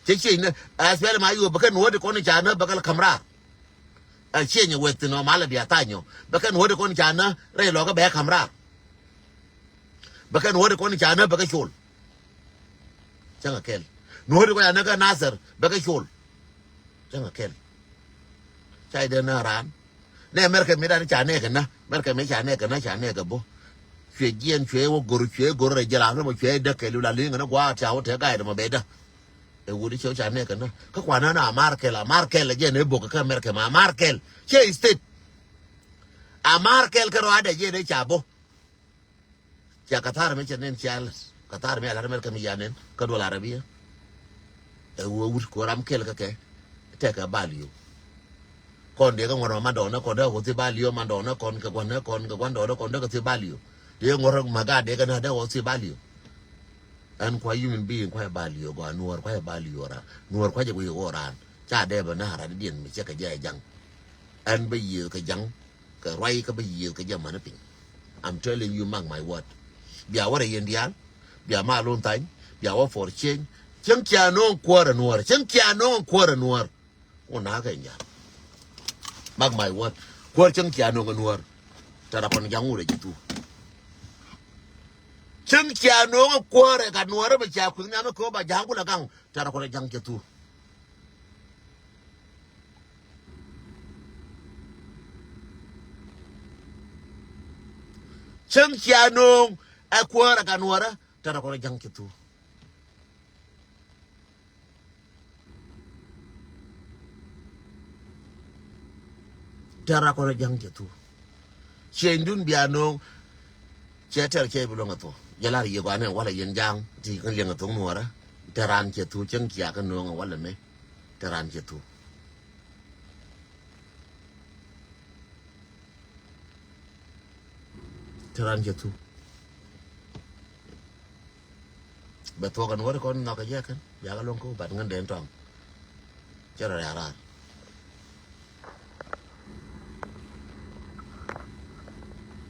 Cɛ change nɛ S P L M I O bɛ kɛ nuɔ̱t kɔn ca nä bɛ kɛ lɛ käm raar. Ɛ change weth thin ɔ malɛ bia tha̱a̱ny ɔ bɛ kɛ nuɔ̱t kɔn ca nä rɛy lɔkä bɛ käm raar. Bɛ kɛ nuɔ̱t kɔn ca nä bɛ kɛ col. Cäŋ a kɛl nuɔ̱t kɔn ca nä kɛ Nasir bɛ kɛ col. Cäŋ a kɛl. Ca idɛ na raan. Nɛ America mi dan ca nɛ kɛ na America mi ca nɛ kɛ na ca nɛ kɛ bo. Cuɛ jiɛn cuɛ wä gor cuɛ gor rɛ jɛl a lɔ mɔ cuɛ dä kɛl ula liŋ na gua ca wä tɛ ga̱a̱c dɛ mɔ bɛ dä. Ɛ wut i̱ cɛ wä ca nɛ kɛ na kä kua na na amar kɛl amar kɛl jɛ nɛ bok kä America ma amar kɛl cɛ state. Amar kɛl kɛ rɔ adɛ jɛ nɛ ca bo. Cia Qatar mi cɛ nen cia lät Qatar mi a lät America mi ya nen kä duɔl Arabia. Ɛ wä wut kɛ wä ram kɛl kä kɛ. Tɛkɛ bal yo. Kɔn dee kä ŋuɔ̱t ma mandɔɔnä kɔn dee wä thi bal yo mandɔɔnä kɔn kɛ gua̱nä kɔn kɛ gua̱ndɔɔnä kɔn dee kɛ thi bal yo. Dee ŋuɔ̱t ma gaat dee kä na dee wä thi bal yo. Ɛn kua human being kua bal yo gɔaa nuɔr kua bal yo ran nuɔr kua jɛ wä yo ran. Ca dee bɛ na ran diɛn mi cɛ kɛ jɛ jaŋ. Ɛn bɛ yiëë kɛ jaŋ. Kɛ ruac kä bä yiëëth kɛ jɛ mani piny. I'm telling you, mark my word. Bia wä rɛ yɛn diaal. Bia ma lon thany. Bia wä for change. Cäŋ cia no̱o̱ŋ kuäärä nuäärä cäŋ cia no̱o̱ŋ kuäärä nuäär. Wä na kɛ nyaal. Mark my word. Kuäär cäŋ cia no̱o̱ŋ nuäär. Tɛrɛ kɔn jaŋ wurɛ ji̱ thuu. Cäŋ cia no̱o̱ŋ kuäärä ka nuäärä bɛ cia kui̱ nhiam kɛ wä ba ja̱a̱ŋ kulɛ gaŋ. Tɛrɛ kɔn ja̱ŋ ji̱ thuu. Cäŋ cia no̱o̱ŋ ɛ kuäärä ka nuɔrä tɛrɛ kɔn ja̱ŋ cɛ thuu. Tɛrɛ kɔn ja̱ŋ cɛ thuu. Ciɛny dun bia no̱o̱ŋ. Cɛ tɛr cɛ bi luäŋ a thuu. Jɛ lar yɛ gɔanɛ walɛ yɛn ja̱a̱ŋ ti kä liɛŋ a thoŋ nuɔrä. Te raan cɛ thu cäŋ cia kä nuɔ̱ŋ a walɛ mɛ. Te raan cɛ thu. Te raan cɛ thu. Bɛ thuɔk ɛn wäri kɔn nhɔk kɛ jɛ kɛn bia kɛ luɔ̱ŋ kä bat ŋän den tɔaŋ. Cɛ rɔ rɛ̈ɛ̈r raar.